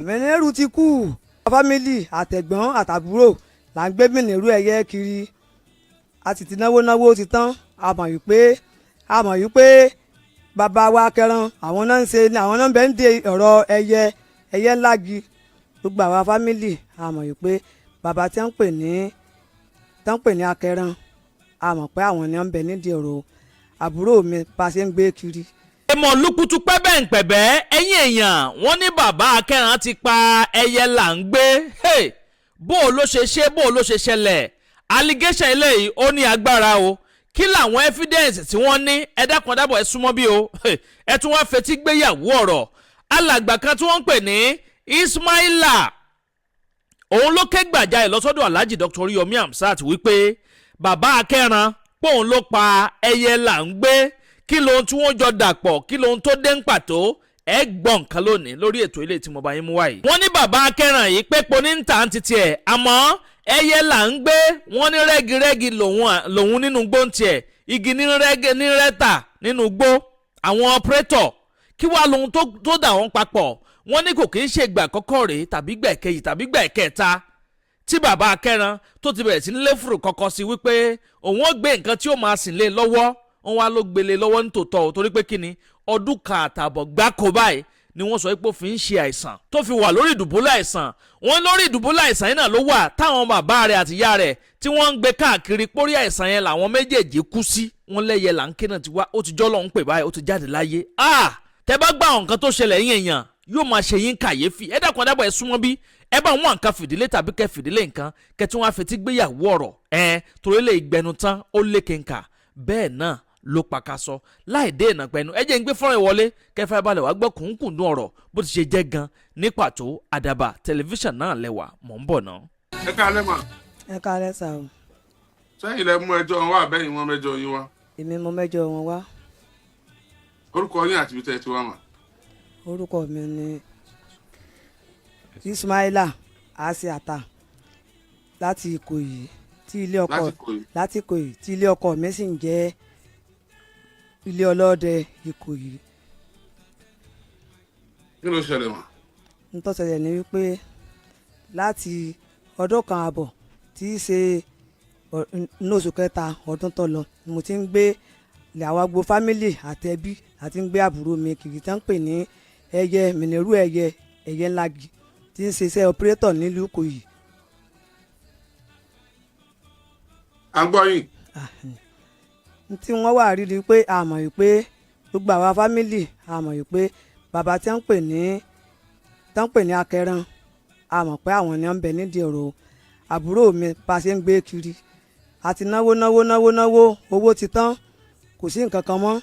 Mẹ̀nẹ́rù ti kú. Family àtẹ̀gbọ́n àtàbúrò là ń gbé mìnírù ẹyẹ kiri. A sì ti náwó náwó ti tán. A mọ̀ wípé bàbá wa kẹran, àwọn náà ń ṣe, àwọn náà ń bẹ ń de ọ̀rọ̀ ẹyẹ, ẹyẹ ńlá gi. Gbogbo àwa family, a mọ̀ wípé bàbá tí wọ́n ń pè ní akẹran, a mọ̀ pé àwọn ni wọ́n ń bẹ nídìí ọ̀rọ̀ àbúrò mi bá a ṣe ń gbé kiri. Èèmọ̀ lukutu pẹ́bẹ́ ń pẹ̀bẹ́. Ẹ̀yìn èèyàn, wọ́n ní bàbá akẹ́ran ti pa ẹyẹ là ń gbé. Hey! Bó o ló ṣe ṣe, bó o ló ṣe ṣẹlẹ̀? Allegation eléyìí, ó ní agbára o. Kí làwọn evidence tí wọ́n ní? Ẹ dákun dábọ̀, ẹ súnmọ́ bí o. Ẹ tún wá fetí gbéyàwó ọ̀rọ̀. Alàgbà kan tí wọ́n ń pè ní Ismaila, òun ló ké gbàjarè lọ́sọ́dọ̀ Alhaji Dr. Oriyomi Hamzat wípé bàbá akẹ́ran pòun ló pa ẹyẹ là ń gbé. Kí lohun tí wọ́n jọ dàpọ̀? Kí lohun tó dé ń pàtó? Ẹ gbọ́ nǹkan lónìí lórí ètò ilé tí mo bá yín mú wáyé. Wọ́n ní bàbá akẹ́ràn yìí pé poni ń tà ń titi ẹ̀, àmọ́ ẹyẹ là ń gbé, wọ́n ní rẹ́girẹ́gi lòun nínú gbó ń tiẹ̀, igi ní rẹ́gí ní rẹ́tà nínú gbó àwọn operator. Kí wàá lohun tó dà wọ́n papọ̀? Wọ́n ní kò kí ń ṣe ìgbà àkọ́kọ́ rèé tàbí ìgbà ẹ̀kejì tàbí ìgbà ẹ̀kẹta tí bàbá akẹ́ran tó ti bẹ̀rẹ̀ sí ní léfùrù kọ́kọ́ sí wípé òun ó gbé nǹkan tí ó máa sìn lé lọ́wọ́. Wọ́n wá ló gbélé lọ́wọ́ nítòótọ́ o, torí pé kí ni, ọdún 1.5 gbáko báyìí ni wọ́n sọ pé ó fi ń ṣe àìsàn tó fi wà lórí ìdùbúlẹ̀ àìsàn. Wọ́n lórí ìdùbúlẹ̀ àìsàn yìí náà ló wà táwọn bàbá rẹ̀ àti ìyá rẹ̀ tí wọ́n ń gbé káàkiri pórí àìsàn yẹn làwọn méjèèjì kú sí. Wọ́n lẹ́yẹ là ń ké náà ti wá, ó ti jọ́ lọ́hún pè báyìí, ó ti jáde láyé. Ah, tẹ́ bá gbọ́ àwọn nǹkan tó ṣẹlẹ̀ yín èèyàn, yóò máa ṣe yín kàyéfì. Ẹ dákun adábọ̀, ẹ súnmọ́ bí ẹ bá wọn nǹkan fìdílé tàbí kẹ fìdílé nǹkan kẹ tí wọ́n á fetí gbéyàwó ọ̀rọ̀ ẹ, torí lè gbẹnu tán, ó lékè nkà bẹ́ẹ̀ náà ló pàkàṣọ láì dé ìnà pẹ̀lú. Ẹ jẹ́ ń gbé fọ́nrán ìwọlé kẹfà balẹ̀ wá gbọ́ kùnkùndún ọ̀rọ̀ bó ti ṣe jẹ́ gan ní pàtó. Àdàbà Tẹlifíṣàn náà lẹ́wà, mọ̀ ń bọ̀ náà. Ẹ káalẹ́ mà. Ẹ káalẹ́ sà o. Sẹ́yìn lẹ mú ẹjọ́ wọn wá, àbẹ́yìn wọn mẹ́jọ yín wá? Èmi mo mẹ́jọ wọn wá. Orúkọ yín àti ibi tẹ́ ẹ ti wá mà? Orúkọ mi ni Ismaila Asiata láti Ìkòyí, tí ilé ọkọ Láti Ìkòyí. Láti Ìkòyí, tí ilé ọkọ mi sì ń jẹ́ ilé ọlọ́dẹ Ìkòyí. Kí ló ṣẹlẹ̀ mà? N tó ṣẹlẹ̀ ni wípé láti ọdún 1.5, tí í ṣe inú oṣù kẹta ọdún tó lọ ni mo ti ń gbé àwọn agbo family àtẹbí àti ń gbé àbúrò mi kiri tí wọ́n ń pè ní ẹyẹ mìnírù, ẹyẹ, ẹyẹ ńlá gi, tí ń ṣe iṣẹ́ operator nílùú Ìkòyí. À ń gbọ́ yín. N tí wọ́n wà rí ni pé a mọ̀ wípé gbogbo àwa family, a mọ̀ wípé bàbá tí wọ́n ń pè ní akẹran, a mọ̀ pé àwọn ni wọ́n ń bẹ nídìí ọ̀rọ̀ àbúrò mi bá a ṣe ń gbé kiri. A ti náwó náwó náwó náwó, owó ti tán, kò sí nǹkan kan mọ́.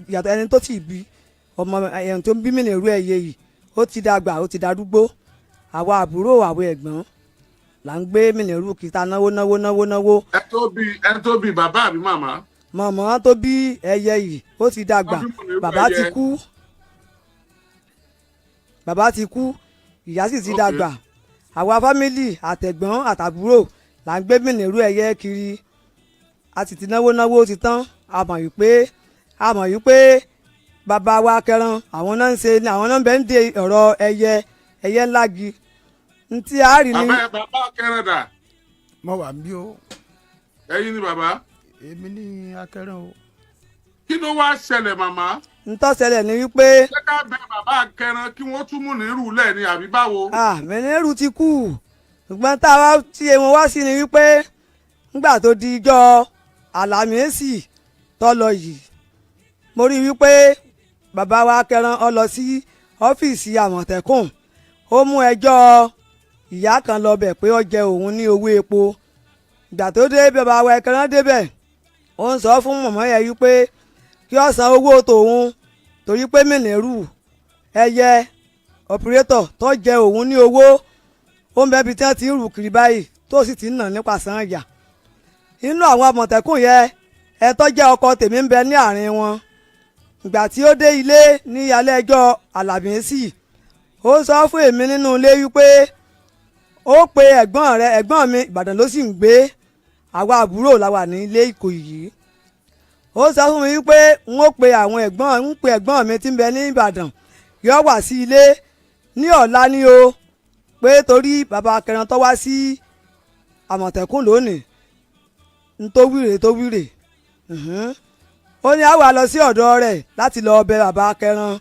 Ìyàtọ̀ ẹni tó ti bí ọmọ, ẹni tó ń bí mìnírù ẹyẹ yìí, ó ti dàgbà, ó ti darúgbó. Àwa àbúrò, àwọn ẹ̀gbọ́n là ń gbé mìnírù kiri ta náwó náwó náwó náwó. Ẹ tó bí bàbá àbí màmá? Mọ̀mọ́ tó bí ẹyẹ yìí, ó ti dàgbà. Wọ́n bí mìnírù Bàbá ti ẹyẹ. kú, bàbá ti kú, ìyá sì ti dàgbà. Àwa family àtẹ̀gbọ́n àtàbúrò là ń gbé mìnírù ẹyẹ kiri. A sì ti náwó náwó ti tán. A mọ̀ wípé bàbá wa kẹran, àwọn náà ń ṣe, àwọn náà ń bẹ ń de ọ̀rọ̀ ẹyẹ, ẹyẹ ńlá gi. Ntí a rí ni. Bàbá akẹran dà? Mo wà ń bí o. Ẹ̀yin ni bàbá? Èmi ní akẹran o. Kí ló wá ṣẹlẹ̀, màmá? Ntó ṣẹlẹ̀ ni wípé Ṣé ká bẹ bàbá akẹran kí wọ́n tún mú nírú lẹ̀ ni àbí báwo? Ah, mẹ́nẹ́rù ti kú, ṣùgbọ́n tá a wá tí wọn wá sí ni wípé ńgbà tó di ijọ́ Àlàmísì tó lọ yìí, mo rí i wípé bàbá wa kẹran ọ lọ sí ọ́fíìsì Àmọ̀tẹ́kùn. Ó mú ẹjọ́ ìyá kan lọ bẹ̀ pé ó jẹ òun ní owó epo. Ìgbà tó dé, bàbá wa kẹran débẹ̀, ó ń sọ fún mọ̀mọ́ yẹn wípé kí ó san owó tòun, torí pé mìnírù ẹyẹ operator tó jẹ òun ní owó, ó ń bẹ́bi tí wọ́n ti ń rù kiri báyìí, tó sì ti ń nà nípasẹ̀ ìyà. Inú àwọn Àmọ̀tẹ́kùn yẹn, ẹ tó jẹ́ ọkọ tèmi ń bẹ ní àárín wọn. Ìgbà tí ó dé ilé ní alẹ́ ẹjọ́ Àlàmísì, ó sọ fún èmi nínú ilé wípé ó pe ẹ̀gbọ́n rẹ̀. Ẹ̀gbọ́n mi, Ìbàdàn ló sì ń gbé, àwa àbúrò la wà ní ilé Ìkòyí. Ó sọ fún mi wípé n ó pe àwọn ẹ̀gbọ́n, ń pe ẹ̀gbọ́n mi tí ń bẹ ní Ìbàdàn, yóò wá sí ilé. Ní ọ̀la ni o, pé torí bàbá akẹran tó wá sí Àmọ̀tẹ́kùn lónìí ń tó wíre tó wíre. Ó ní àwa lọ sí ọ̀dọ̀ rẹ̀ láti lọ bẹ bàbá akẹran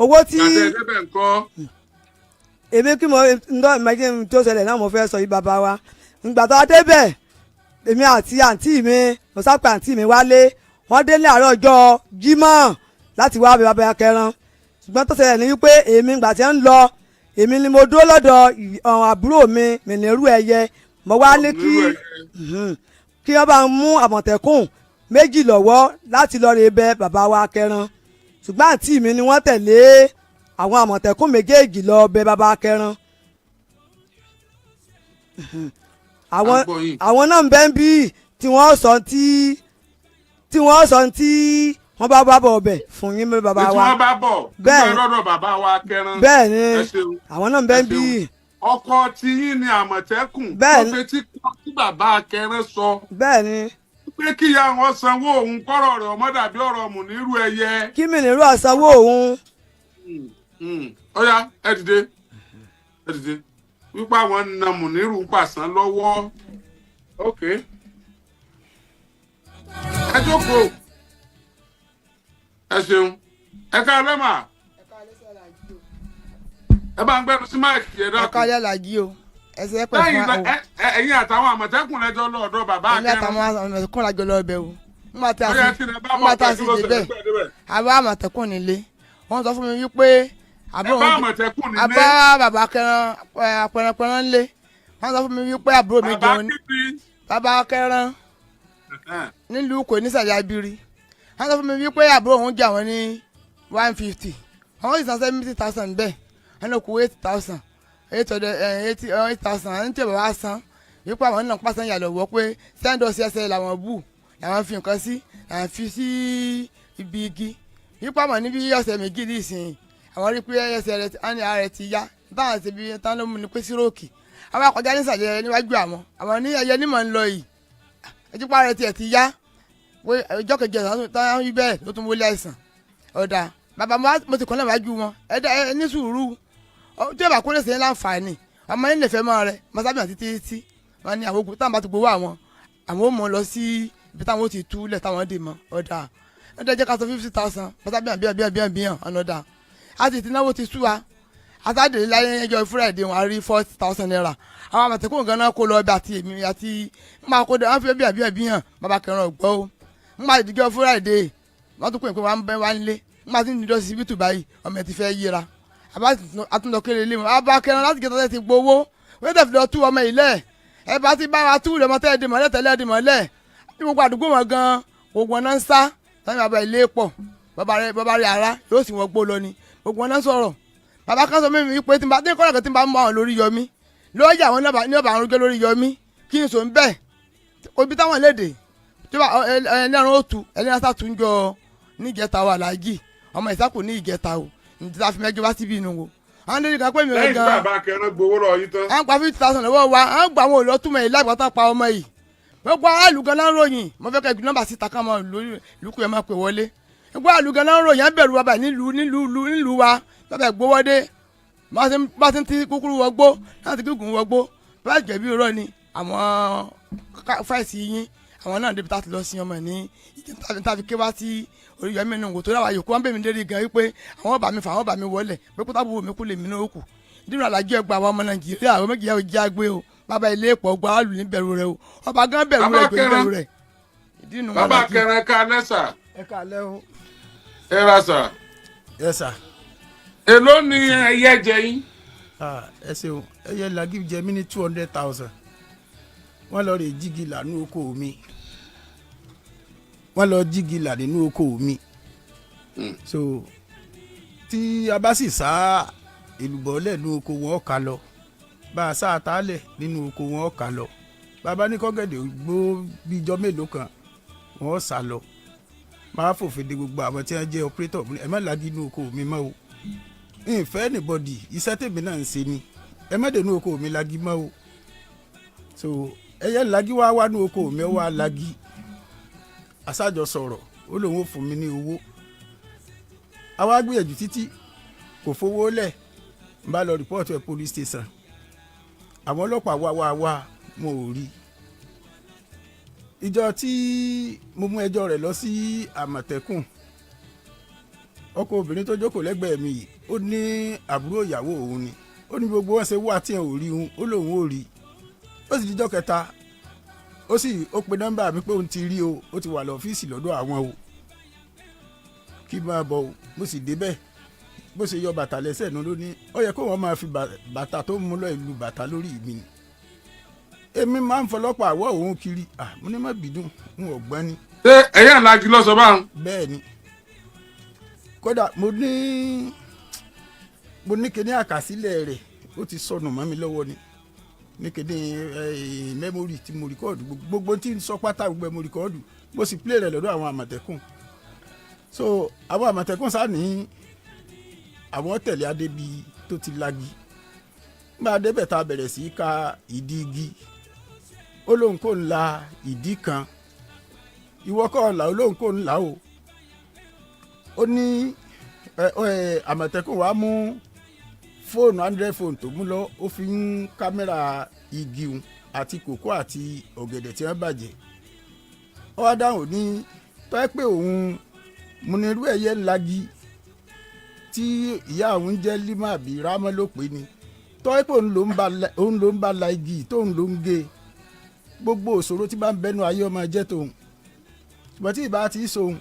owó tí Gbàtẹ́ ẹ̀dẹ́bẹ̀ ńkọ́? Èmi kí mo ǹdọ́ ìmọ̀jẹ́ tó ṣẹlẹ̀ náà mo fẹ́ sọ yìí, bàbá wa. Ìgbà tó a débẹ̀, èmi àti àǹtí mi, mo sápẹ́ àǹtí mi wálé. Wọ́n dé ní àárọ̀ ọjọ́ Jímọ̀ láti wá bẹ bàbá akẹran. Ṣùgbọ́n tó ṣẹlẹ̀ ní wípé èmi, ìgbà tí ń lọ, èmi ni mo dúró lọ́dọ̀ àbúrò mi Mìnírù Ẹyẹ. Mo wá ní kí Mìnírù Ẹyẹ. Kí wọ́n bá ń mú àmọ̀tẹ́kùn méjì lọ́wọ́ láti lọ rè bẹ bàbá wa akẹran. Ṣùgbọ́n àǹtí mi ni wọ́n tẹ̀lé àwọn àmọ̀tẹ́kùn méjèèjì lọ bẹ bàbá akẹran. Àwọn À ń gbọ́ yín. Àwọn náà ń bẹ́ ń bí tí wọ́n sọ tí wọ́n bá bá bọ̀ ọbẹ̀ fún yín bẹ́ bàbá Ètí wa. wọ́n bá bọ̀ Bẹ́ẹ̀. nígbà lọ́dọ̀ bàbá wa akẹran. Bẹ́ẹ̀ ni. Ẹ ṣeun. Àwọn náà ń bẹ́ ń Ẹ bí. ṣeun. Ọkọ tiyín ni Àmọ̀tẹ́kùn. Bẹ́ẹ̀ tó fetí kọ́ tí bàbá akẹran sọ Bẹ́ẹ̀ ni. pé kíyà wọn sanwó òun, kọ́rọ̀ rẹ̀ ọmọ dàbí ọ̀rọ̀ Mùnírù Ẹyẹ. Kí Mìnírù àsanwó òun. Ọ̀yá, ẹ dìde, ẹ dìde, wípé àwọn na Mùnírù ń pàṣán lọ́wọ́. Ok, ẹ jókòó. Ẹ ṣeun. Ẹ ká lẹ́mà, ẹ bá ń gbẹnu sí mic ẹ Ẹ dákun. káyọ̀ làjí o, ẹsẹ̀ pẹ̀ Lẹ́yìn fún wa o. ẹ̀yin àtàwọn Àmọ̀tẹ́kùn lẹ́jọ́ lọ́ọ̀dọ̀ bàbá Èmi akẹ́rẹ́. àtàwọn Àmọ̀tẹ́kùn lájọ lọ bẹ̀ o. Nígbà tí a Ọ̀yá sì tí ẹ bá nígbà bọ̀ tá a pé sì kí ló débẹ̀, ṣẹlẹ̀ pẹ́ débẹ̀? Àbá Àmọ̀tẹ́kùn nílé, wọ́n sọ fún mi wípé Ẹ àbúrò bá wọn Àmọ̀tẹ́kùn nílé? Àbá bàbá akẹran apẹranpẹran ńlé. Wọ́n sọ fún mi wípé àbúrò mi Bàbá jẹun ní kíbi. Bàbá akẹran nílùú kò nísàlẹ̀ abiri. Wọ́n sọ fún mi wípé àbúrò òun jẹ àwọn ní 150, àwọn sì san 70,000 bẹ́ẹ̀, wọ́n lọ kú 8,000, 800, 88,000. Àwọn tí bàbá san wípé àwọn náà pàṣẹ yà lọ́wọ́ pé sẹ́ńdọ̀sì ẹsẹ̀ làwọn bù, làwọn fi nǹkan sí, làwọn fi sí ibi igi, wípé àwọn níbi ọ̀sẹ̀ méjì ní ìsìn àwọn rí pé ẹsẹ̀ rẹ̀ á ní ara rẹ̀ ti yá. Táwọn ṣe bí tán ló mú ni pé síròkì àwọn akọjá nísàlẹ̀ níwájú àwọn, àwọn ní ẹyẹ ní mọ̀ ń lọ yìí, ẹjípá rẹ̀ tiẹ̀ ti yá pé ọjọ́ kejì ọ̀sán táwọn wí bẹ́ẹ̀ ló tún wọlé àìsàn. Ọ̀dà bàbá, mo ti kàn náà wájú wọn. Ẹ dá ẹ ní sùúrù. Tí ẹ bá kó lè ṣe ní láǹfààní ọmọ yín lè fẹ́ mọ́ rẹ masábìyàn títí tí wọn ní àwọn ogun táwọn bá ti gbowó àwọn, àwọn ò mọ̀ lọ sí ibi táwọn ó ti tú lẹ̀ táwọn dè mọ́. Ọ̀dà ọ̀dà, jẹ́ ká sọ 50,000. Masábìyàn bíyàn bíyàn bíyàn bíyàn ọ̀nà ọ̀dà a sì ti náwó ti sú wa. Asádé láyé ẹjọ́ Friday, wọn a rí ₦40,000. Àwọn Àmọ̀tẹ́kùn gan-an kó lọ ọbẹ̀ àti èmi àti máa kó dé. Wọn fi bíyàn bíyàn bíyàn bàbá kẹrin ọgbọ́ o. Ń máa dìjọ́ Friday, wọ́n tún pè pé wọ́n á bẹ́ wá nílé. Ń máa ti ń dìjọ́ síbítù báyìí, ọmọ ẹ̀ ti fẹ́ yíra. Àbá àtúndọ̀kẹ́lẹ́ ilé wọn àbá kẹrin láti gẹ́tọ́ ti gbowó wọ́n tẹ̀ fi lọ tú ọmọ ilẹ̀. Ẹ bá ti bá wa tú ọmọ tẹ́ ẹ dì mọ́lẹ̀ tẹ́lẹ̀ dì mọ́lẹ̀ ní gbogbo àdúgbò wọn gan, gbogbo wọn náà ń sá sani. Bàbá ilé pọ̀, bàbá rẹ̀ ara yóò sì wọ́n gbó lọ ni. Gbogbo wọn náà sọ̀rọ̀. Bàbá kan sọ mímu wípé tí n bá tí kọ́nà kan tí n bá mú àwọn lórí yọmí lọ́ọ̀yà àwọn ní ọba àwọn rúgẹ́ lórí yọmí kí n sọ ń bẹ́ẹ̀ obi táwọn léde tí wọ́n ẹlẹ́ran ó tu ẹlẹ́ran sá tún jọ níjẹta wa làájì ọmọ ìsákù ní ìjẹta o ní tí a fi mẹ́jọ wá síbí inú wo àwọn lédè kan pé mi ò Lẹ́yìn tí gan. Bàbá akẹran gbowó lọ yín tán. À ń pa 50,000 lọ́wọ́ wa, à ń gba àwọn olùtúmọ̀ yìí lágbàtà pa ọmọ yìí. Gbogbo aráàlú gan náà ń ròyìn. Mo fẹ́ kẹ́ nọ́mbà síta ká mọ lùkù yẹn máa pè wọlé. Gbogbo aráàlú gan náà ń ròyìn, à ń bẹ̀rù wa báyìí nílùú wa. Bàbá ẹ̀ gbówọ́dé bá ti ń ti kúkúrú wọgbó láti gígùn wọgbó bá jẹ̀bi irọ́ ni àwọn fáìsì yín, àwọn náà débi tá a ti lọ sin ọmọ ní tàbí ké wá sí Oríyọmí nínú wò tó dáwà yòókù wọn bẹ̀ mí lérí gan wípé àwọn bá mi fà, àwọn bá mi wọlé pé kó tábù mi kú lèmi náà kù nínú àlàjì ẹgbà àwọn ọmọ Nàìjíríà. Àwọn méjì yẹn jẹ́ àgbẹ̀ o. Bàbá ilé pọ̀ gba àlù ní bẹ̀rù rẹ o. Ọba gan bẹ̀rù rẹ Bàbá kò ní Kẹran. bẹ̀rù rẹ ìdí nu wọn Bàbá làjì. akẹran, ká lẹ́sà. Ẹ kàlẹ́ o. Ẹ ra sà. Yes sir. Èló ni ẹyẹ jẹ yín? Ah, ẹ ṣeun. Ẹyẹ lagi jẹ mí ní 200,000. Wọ́n lọ rè jígi là nínú oko mi, wọ́n lọ jígi là nínú oko mi. So tí a bá sì sá èlùbọ́ lẹ̀ nínú oko wọn, ó ká lọ. Bá a sá àtàlẹ̀ nínú oko wọn, ó ká lọ. Bàbá ní kọ́gẹ̀dẹ̀ gbó bíjọ́ mélòó kan, wọ́n sá lọ. Máa fòfin de gbogbo àwọn tí wọ́n jẹ́ operator, ẹ má lagi inú oko mi mọ́ o. Ìfẹ́ anybody, iṣẹ́ tèmi náà ń ṣe ni. Ẹ má dé inú oko mi lagi mọ́ o. So ẹyẹ lagi wá wá ní oko mi, ó wá lagi. Aṣáájọ sọ̀rọ̀, ó lóun ó fún mi ní owó. Àwa gbìyànjú títí, kò fowó lẹ̀. N bá lọ report ẹ̀ police station. Àwọn ọlọ́pàá wá wá wá, mo ò rí. Ìjọ tí mo mú ẹjọ́ rẹ̀ lọ sí Àmọ̀tẹ́kùn, ọkọ obìnrin tó jókòó lẹ́gbẹ̀ẹ́ mi yìí, ó ní àbúrò ìyàwó òun ni. Ó ní gbogbo wọn ṣe wá tí ẹ ò rí òun, ó lóun ò rí. Ó sì dijọ́ kẹta, ó sì ó pe nọ́mbà mi pé òun ti rí o, ó ti wà lọ́fíìsì lọ́dọ̀ àwọn o, kí n máa bọ̀ o. Mo sì débẹ̀. Bó ṣe yọ bàtà lẹ́sẹ̀ nu ló ní ó yẹ kó wọ́n máa fi bàtà tó mú lọ ìlú bàtà lórí mi ni èmi máa ń fọlọ́pàá àwọ̀ òun kiri. Ah, mo ní má bínú, n ò gbọ́n ni. Ṣé ẹ̀yà ńlá kí lọ́sọ̀ báwọn? Bẹ́ẹ̀ ni. Kódà mo ní kíní àkàsílẹ̀ rẹ̀, ó ti sọnù mọ́ mi lọ́wọ́ ni, ní kíní memory tí mo record gbogbo tí ń sọ pátá, gbogbo ẹ̀ mo record, mo sì play rẹ̀ lọ́dọ̀ àwọn Àmọ̀tẹ́kùn. So àwọn Àmọ̀tẹ́kùn sá ní àwọn tẹ̀lé adébi tó ti lagi. Nígbà débẹ̀, tá a bẹ̀rẹ̀ sí í ka ìdí igi, ó lóun kò ń la ìdí kan, ìwọ kọ́ là, ó lóun kò ń là o. Ó ní ẹ ẹ Àmọ̀tẹ́kùn wa mú fóònù, Android phone tó mú lọ, ó fi ń kámẹ́rà igi un àti kòkó àti ọ̀gẹ̀dẹ̀ tí wọ́n bàjẹ́. Ó wá dáhùn ní tọ́ ẹ pé òun Múnirú ẹ̀yẹ ńlági tí ìyá òun jẹ́ lima àbí rámọ́ ló pè ní, tọ́ ẹ pé òun ló ń bá la igi tóun ló ń gé, gbogbo òṣòro tí bá ń bẹnu ayé ọmọ jẹ́ tòun. Ṣùgbọ́n tí ìbá ti sóhun,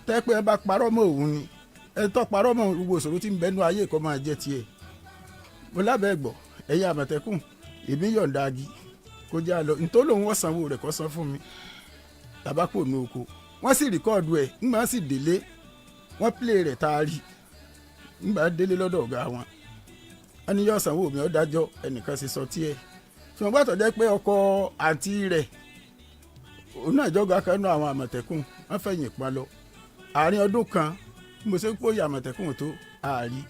tẹ́ pé ẹ bá parọ́ mọ́ òun ni, ẹ tọ́ parọ́ mọ́, gbogbo òṣòro tí ń bẹnu ayé kọ́ máa jẹ́ tiẹ̀. Mo lábẹ́ gbọ́, ẹ̀yin Àmọ̀tẹ́kùn, èmi yọ̀ǹda agi kó jẹ́ àlọ́ nítorí òun wọ́n sanwó rẹ̀ kó san fún mi tabako nu oko. Wọ́n sì record ẹ̀. Ńgbà sì délé, wọ́n play rẹ̀ tá a rí. Ńgbà délé lọ́dọ̀ ọ̀gá wọn, wọ́n ní yóò sanwó mi. Ó dájọ́ ẹnìkan sì sọ tiẹ̀, ṣùgbọ́n gbàtọ̀ jẹ́ pé ọkọ àǹtí rẹ̀, òun náà jọ́gà kan nú àwọn Àmọ̀tẹ́kùn, wọ́n fẹ̀yìn pa lọ. Àárín ọdún kan bí mo ṣe ń pòyì Àmọ̀tẹ́kùn tó àárí,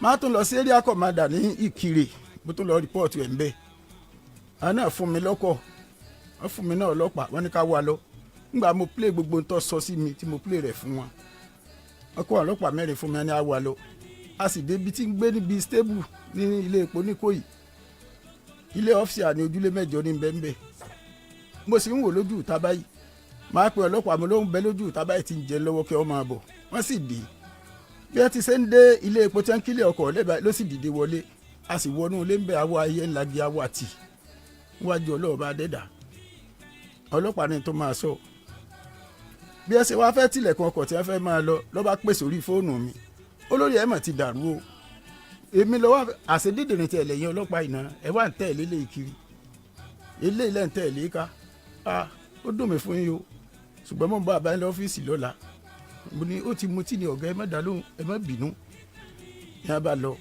máa tún lọ sí area commander ní Ìkirè, mo tún lọ report ẹ̀ ń bẹ́ẹ̀. Àwọn náà fún mi lọ́kọ̀, wọ́n fún mi náà ọlọ́pàá, wọ́n ní ká wá lọ. Nígbà mo play gbogbo ntọ́ sọ sí mi tí mo play rẹ̀ fún wọn, wọ́n kó ọlọ́pàá mẹ́rin fún mi, ní á wá lọ. A sì débi tí ń gbé níbi stable ní ilé epo n'Íkòyí. Ilé ọ́fíìsì àní ojúlé mẹ́jọ ní bẹ́ńbẹ́. Mo sì ń wò lójú ìta báyìí, máa pe ọlọ́pàá, mo ló ń bẹ lójú ìta báyìí tí ń jẹ lọ́wọ́, kí wọ́n máa bọ̀. Wọ́n sì dé. Bí wọ́n ti ṣe ń dé ilé epo tí wọ́n ń kílẹ̀ ọkọ̀ lẹ́bàá ló sì dìde wọlé. A sì wọnú ilé ń bẹ, awọ ayé ńlá gi awọ àtì níwájú ọlọ́ọ̀bá dẹ́dà. Ọlọ́pàá ní tó máa sọ bí ẹ ṣe wá fẹ́ tilẹ̀kùn ọkọ̀ tí wọ́n fẹ́ máa lọ, ló bá pè sórí fóònù mi. Olórí ẹ̀ mà ti dàrú o. Èmi lọ́wọ́ àṣedídìrín tiẹ̀ lẹ́yìn ọlọ́pàá ìná ẹ̀ wá ń tẹ̀lé lé kiri, eléyìí lẹ́ ń tẹ̀lé ká. Ah, ó dùn mí fún yín o, ṣùgbọ́n mo ń bọ́ àbáyé lọ́fíìsì lọ́la. Mo ní ó ti mutí ni ọ̀gá, ẹ má dá lóhùn, ẹ má bínú. Ní a bá lọ,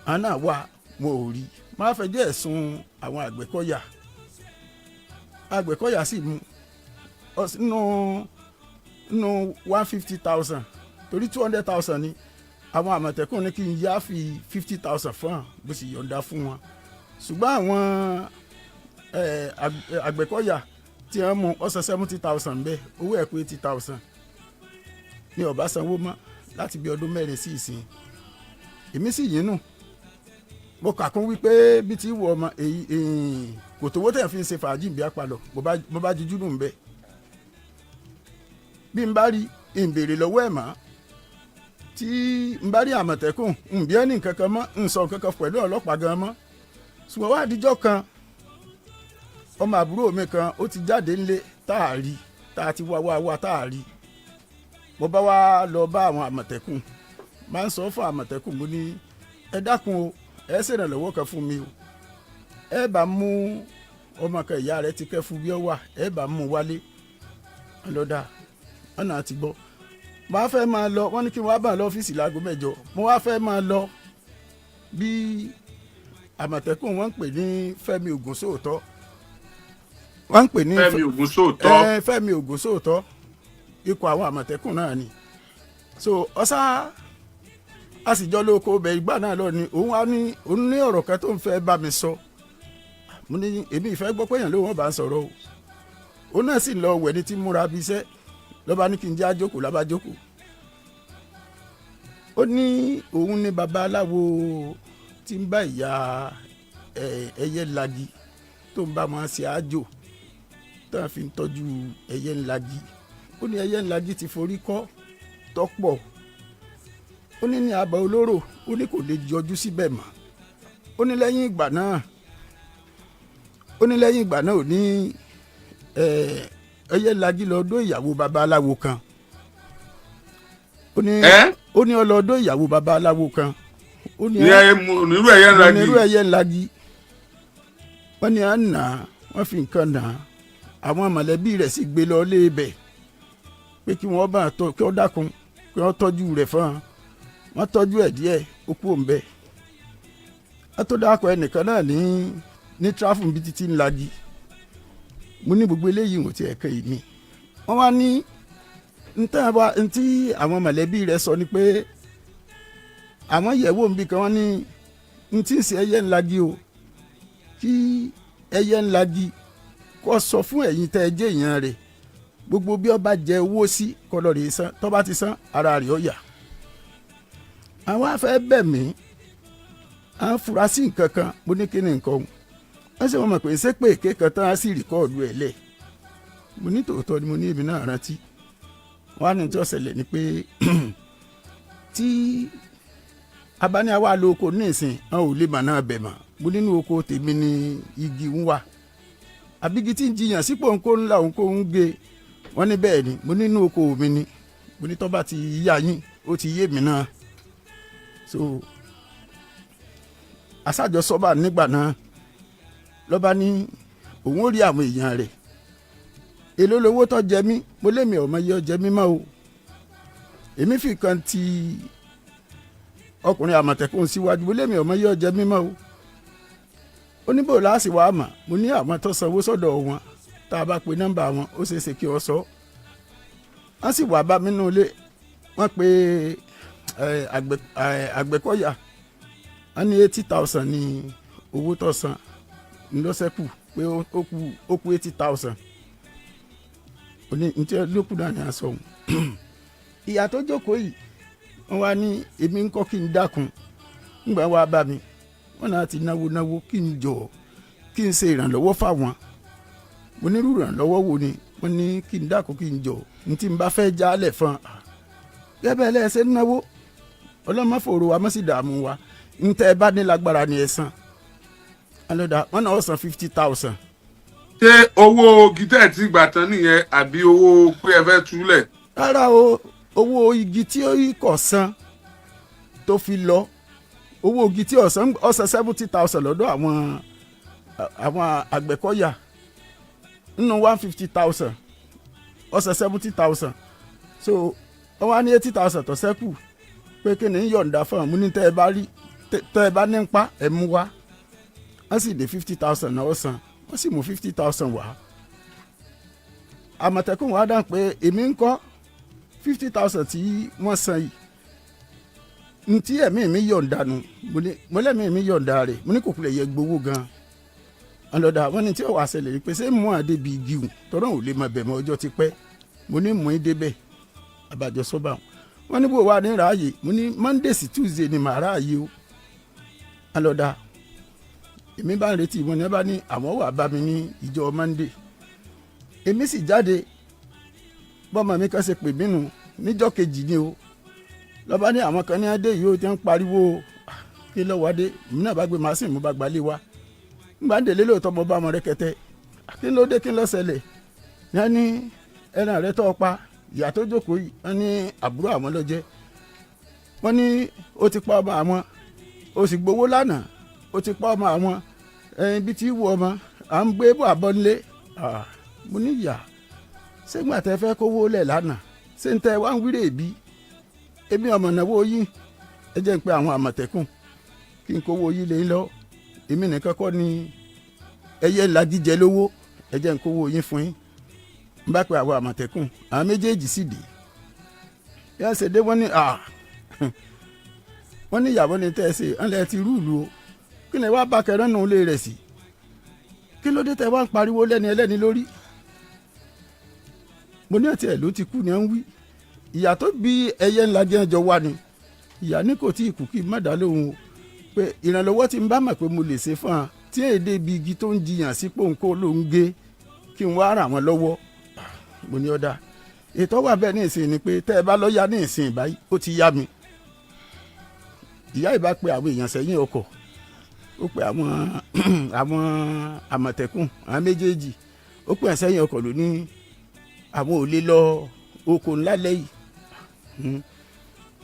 àwọn náà wà, mo ò rí. Máa fẹjọ́ ẹ̀sùn àwọn Àgbẹ̀kọ̀yà. Àgbẹ̀kọ̀yà sì mú nínú 150,000, torí 200,000 ni àwọn Àmọ̀tẹ́kùn ní kí n yá fi 50,000 fún àwọn, bó sì yọ̀ǹda fún wọn. Ṣùgbọ́n àwọn Àgbẹ̀kọ̀yà tí wọ́n mú ọ̀sán 70,000 bẹ́ẹ̀, owó ẹ̀ pé 80,000 ní ọ̀bá sanwó mọ́ láti bí ọdún 4 sí ìsìn. Èmi sì yín nù, mo kà kún wípé bí ti wọ ọmọ èyí kò tówó tẹ̀ fi ń ṣe fàájì bí apalọ̀. Mo bá jujú nù ń bẹ́ẹ̀, bí n bá rí n béèrè lọ́wọ́ ẹ̀ mọ́, tí n bá rí Àmọ̀tẹ́kùn n bí ẹni nǹkan kan mọ́, n sọ nǹkan kan pẹ̀lú ọlọ́pàá gan mọ́. Ṣùgbọ́n wá àdíjọ́ kan, ọmọ àbúrò mi kan ó ti jáde ńlé tá a rí, tá a ti wá wá wá tá a rí. Mo bá wá lọ bá àwọn Àmọ̀tẹ́kùn, máa ń sọ fún Àmọ̀tẹ́kùn, mo ní ẹ dákun o, ẹ ṣèrànlọ́wọ́ kan fún mi o, ẹ bá mú ọmọ kan, ìyá rẹ̀ ti kẹ́ fún bí ọ wà, ẹ bá mú wálé. Ọlọ́dà ọ̀nà àti gbọ́. Màá fẹ́ máa lọ, wọ́n ní kí n wá bá lọ́fíìsì láago 8. Mo wá fẹ́ máa lọ bí Àmọ̀tẹ́kùn, wọ́n ń pè ní Fẹ́mi Ògúnṣòótọ́, wọ́n ń pè ní Fẹ́mi Ògúnṣòótọ́. Ẹ Fẹ́mi Ògúnṣòótọ́, ikọ̀ àwọn Àmọ̀tẹ́kùn náà ni. So ọ̀sá a sì jọ lóko bẹ̀ ìgbà náà lọ ni òun á ní òun ní ọ̀rọ̀ kan tó ń fẹ́ bá mi sọ. Mo ní èmi ìfẹ́ gbọ́ pé èèyàn ló wọ́n bá ń sọ̀rọ̀ o. Òun náà sì lọ wẹ̀ ní tí múra bí iṣẹ́, lọ́ba ní kí n jẹ́ àjókòó, lábá jókòó. Ó ní òun ní babaláwo tí ń bá ìyá ẹyẹ lagi tó ń bá wọn ṣe àjò tó ń fi ń tọ́jú ẹyẹ ńlagi. Ó ní ẹyẹ ńlagi ti forí kọ́ tọ́pọ̀. Ó ní ní abà olóró, ó ní kò lè yọjú síbẹ̀ mọ́. Ó ní lẹ́yìn ìgbà náà, ó ní lẹ́yìn ìgbà náà, ó ní ẹyẹ lagi lọ dó ìyàwó babaláwo kan. Ó ní Ẹ́? Ó ní ó lọ dó ìyàwó babaláwo kan. Ó ní Ní ẹyẹ onírú ẹyẹ ńlá onírú gi. Ẹyẹ ńlagi, wọ́n ní à ń nà á, wọ́n fi nǹkan nà á. Àwọn mọ̀lẹ́bí rẹ̀ sì gbé lọ lé ibẹ̀ pé kí wọ́n bá tọ́, kí wọ́n dákun, kí wọ́n tọ́jú rẹ̀ fún wọn. Wọ́n tọ́jú ẹ̀ díẹ̀, ó kú òǹbẹ̀. Wọ́n tó dákọ̀ ẹnìkan náà ní tráfù bíi títí ńlagi. Mo ní gbogbo eléyìí ò tiẹ̀ kẹ́ èmi. Wọ́n wá ní ntí àwọn mọ̀lẹ́bí rẹ̀ sọ ni pé àwọn yẹ̀wò nbí kan, wọ́n ní ntí ń ṣe ẹyẹ ńlagi o, kí ẹyẹ ńlagi kó sọ fún ẹ̀yin tẹ́ ẹ jẹ́ èèyàn rẹ̀, gbogbo bí ó bá jẹ owó sí kọlọ rè san, tó bá ti san, ara rẹ̀ ó yà. Àwọn afẹ́ bẹ̀ mí, à ń fura sí nǹkan kan. Mo ní kí ni nǹkan òun? Wọ́n sì wọ́n mọ̀ pé ṣé pé èké kan tán á sì record ẹ̀ lẹ̀. Mo ní tòótọ́ ni. Mo ní èmi náà rántí. Wọ́n á ní tí ó ṣẹlẹ̀ ni pé tí abáníyàwó àlọ́ oko ní ìsìn, àwọn ò lè mà náà bẹ̀ mọ́. Mo nínú oko tèmi ní igi ń wà, àbígi tí ń jiyàn sípò ń kó ńlá òun kó ń gé. Wọ́n ní bẹ́ẹ̀ ni. Mo nínú oko mi ni. Mo ní tó bá ti yá yín, ó ti yé mi náà. So asájọ sọ́ba nígbà náà lọ́ba ní òun ó rí àwọn èèyàn rẹ̀. Èló lowó tó jẹ mí? Mo lémi ọmọ yìí ó jẹ mí mọ́ o. Èmi fi kan ti ọkùnrin àmọ̀tẹ́kùn síwájú. Mo lémi ọmọ yìí ó jẹ mí mọ́ o. Ó ní bò láàsì wàá mà. Mo ní àwọn tó sanwó sọ́dọ̀ wọn, tá a bá pe nọ́mbà wọn, ó ṣeé ṣe kí ọ sọ. Wọ́n sì wá bá mi nínú ilé. Wọ́n pe Àgbẹ̀kọ̀yà. Wọ́n ní 80,000 ní owó tó san ńlọ́sẹ̀kù, pé ó kù 80,000. Oní ntí lókù náà ní aṣọ òun. Ìyá tó jókòó yìí, wọ́n wá ní èmi ń kọ́ kí n dákun. Ńgbà wá bá mi, wọ́n náà ti náwó náwó, kí n jọ kí n ṣe ìrànlọ́wọ́ fáwọn. Mo ní irú ìrànlọ́wọ́ wo ni? Wọ́n ní kí n dákun, kí n jọ n tí n bá fẹ́ jálẹ̀ fún un gẹ́gẹ́ lẹ́sẹ̀ ń náwó. Ọlọ́mọ fòrò wa mọ́ sí dààmú wa. Ń tẹ́ ẹ bá ní lágbára ni ẹ san. Alọ́dà wọn náà san 50,000. Ṣé owó gítẹ̀ tí gbà tán nìyẹn, àbí owó pé ẹ fẹ́ túlẹ̀? Rárá o, owó igi tí ó kọ̀ san tó fi lọ, owó igi tí ọ̀sán ọ̀sán 70,000 lọ́dọ̀ àwọn Àgbẹ̀kọ̀yà nínú 150,000, ọ̀sán 70,000. So wọ́n wá ní 80,000 tó ṣẹ́kù pé kí ni ń yọ̀ǹda fún àwọn. Ní tẹ́ ẹ bá rí, tẹ́ ẹ bá ní ń pa ẹ̀ mú wá. Wọ́n sì dé 50,000 náà ọ̀sán, wọ́n sì mú 50,000 wá. Àmọ̀tẹ́kùn wa dáhùn pé èmi ń kọ́ 50,000 tí wọ́n san yìí, ntí ẹ̀mí mi yọ̀ǹda nu. Mo ní mo lẹ́mí mi yọ̀ǹda rẹ̀. Mo ní kò kulẹ̀ yẹ gbowó gan ọlọ́dà. Wọ́n ní tí ó wàá ṣẹlẹ̀ pé ṣé mú àdé bíi igi hùn tọ́rọ̀ ò lè máa bẹ̀ mọ́, ọjọ́ ti pẹ́. Mo ní mú in débẹ̀ àbàjọ sọ́ba. Wọ́n ní bó wà ní ráàyè. Mo ní Monday sí Tuesday ni màá ráàyè o. Alọ́dà èmi bá ń retí wọn ní, wọ́n bá ní àwọn wà bá mi ní ìjọ Monday. Èmi sì jáde. Bọ́mọ mi kan ṣe pè mí nù níjọ́ kejì ni o, lọ́ba ní àwọn kan ní adé yìí ó ti ń pariwo. Kí lọ́wọ́ adé? Èmi náà bá gbé màsíìn, mo bá gbalé wa. Ngbà ń délé lóòótọ́, mo bá wọn rẹ́kẹtẹ́. Kí ló dé? Kí ló ṣẹlẹ̀? Ní wọ́n ní ẹran rẹ tó pa, ìyá tó jókòó yìí, wọ́n ní àbúrò àwọn ló jẹ́. Wọ́n ní ó ti pa ọmọ àwọn, ó sì gbowó lánàá, ó ti pa ọmọ àwọn ẹyin bí tí wù ọmọ à ń gbé bọ̀ àbọ̀ nílé. Mo ní ìyá, ṣé gbà tẹ fẹ́ kówó lẹ̀ lánàá, ṣé ń tẹ wá ń wílé bí èmi ọmọ náwó yín? Ẹ jẹ́ ń pe àwọn Àmọ̀tẹ́kùn kí n kówó yín lé lọ. Èmi nìkan kọ́ ni ẹyẹ ńlá jíjẹ lówó. Ẹ jẹ́ ń kówó yín fún yín. N bá pe àwọn Àmọ̀tẹ́kùn, àwọn méjèèjì sì dé. Bí wọ́n ṣe dé, wọ́n ní wọ́n ní ìyàwó ni tẹ́ ẹ ṣe ńlẹ̀ ti rúùlù o. Kí ni wàá bá kẹrẹ́ nù lé rẹ̀ sí? Kí ló dé tẹ́ wá ń pariwo lẹ́ni ẹlẹ́ni lórí? Mo ní àti ẹ̀ ló ti kú ni à ń wí. Ìyá tó bí ẹyẹ ńlá jẹ́ ẹjọ́ wá ni. Ìyá ní kò tí ì kú kí n má dá lóhùn o, pé ìrànlọ́wọ́ tí n bá mọ̀ pé mo lè ṣe fún wa tí èdè ibi igi tó ń jiyàn sí pòǹkó ló ń gé, kí n wá ràn wọ́n lọ́wọ́. Mo ní ọ̀dà, ètò wà bẹ́ẹ̀ ní ìsìn ni pé tẹ́ ẹ bá lọ́ yá ní ìsìn báyìí, ó ti yá mi. Ìyá ìbá pe àwọn èèyàn sẹ́yìn ọkọ̀, ó pe àwọn Àmọ̀tẹ́kùn, àwọn méjèèjì, ó pè ẹ́ sẹ́yìn ọkọ̀, ló ní àwọn ò lè lọ oko ńlá lẹ́yìn.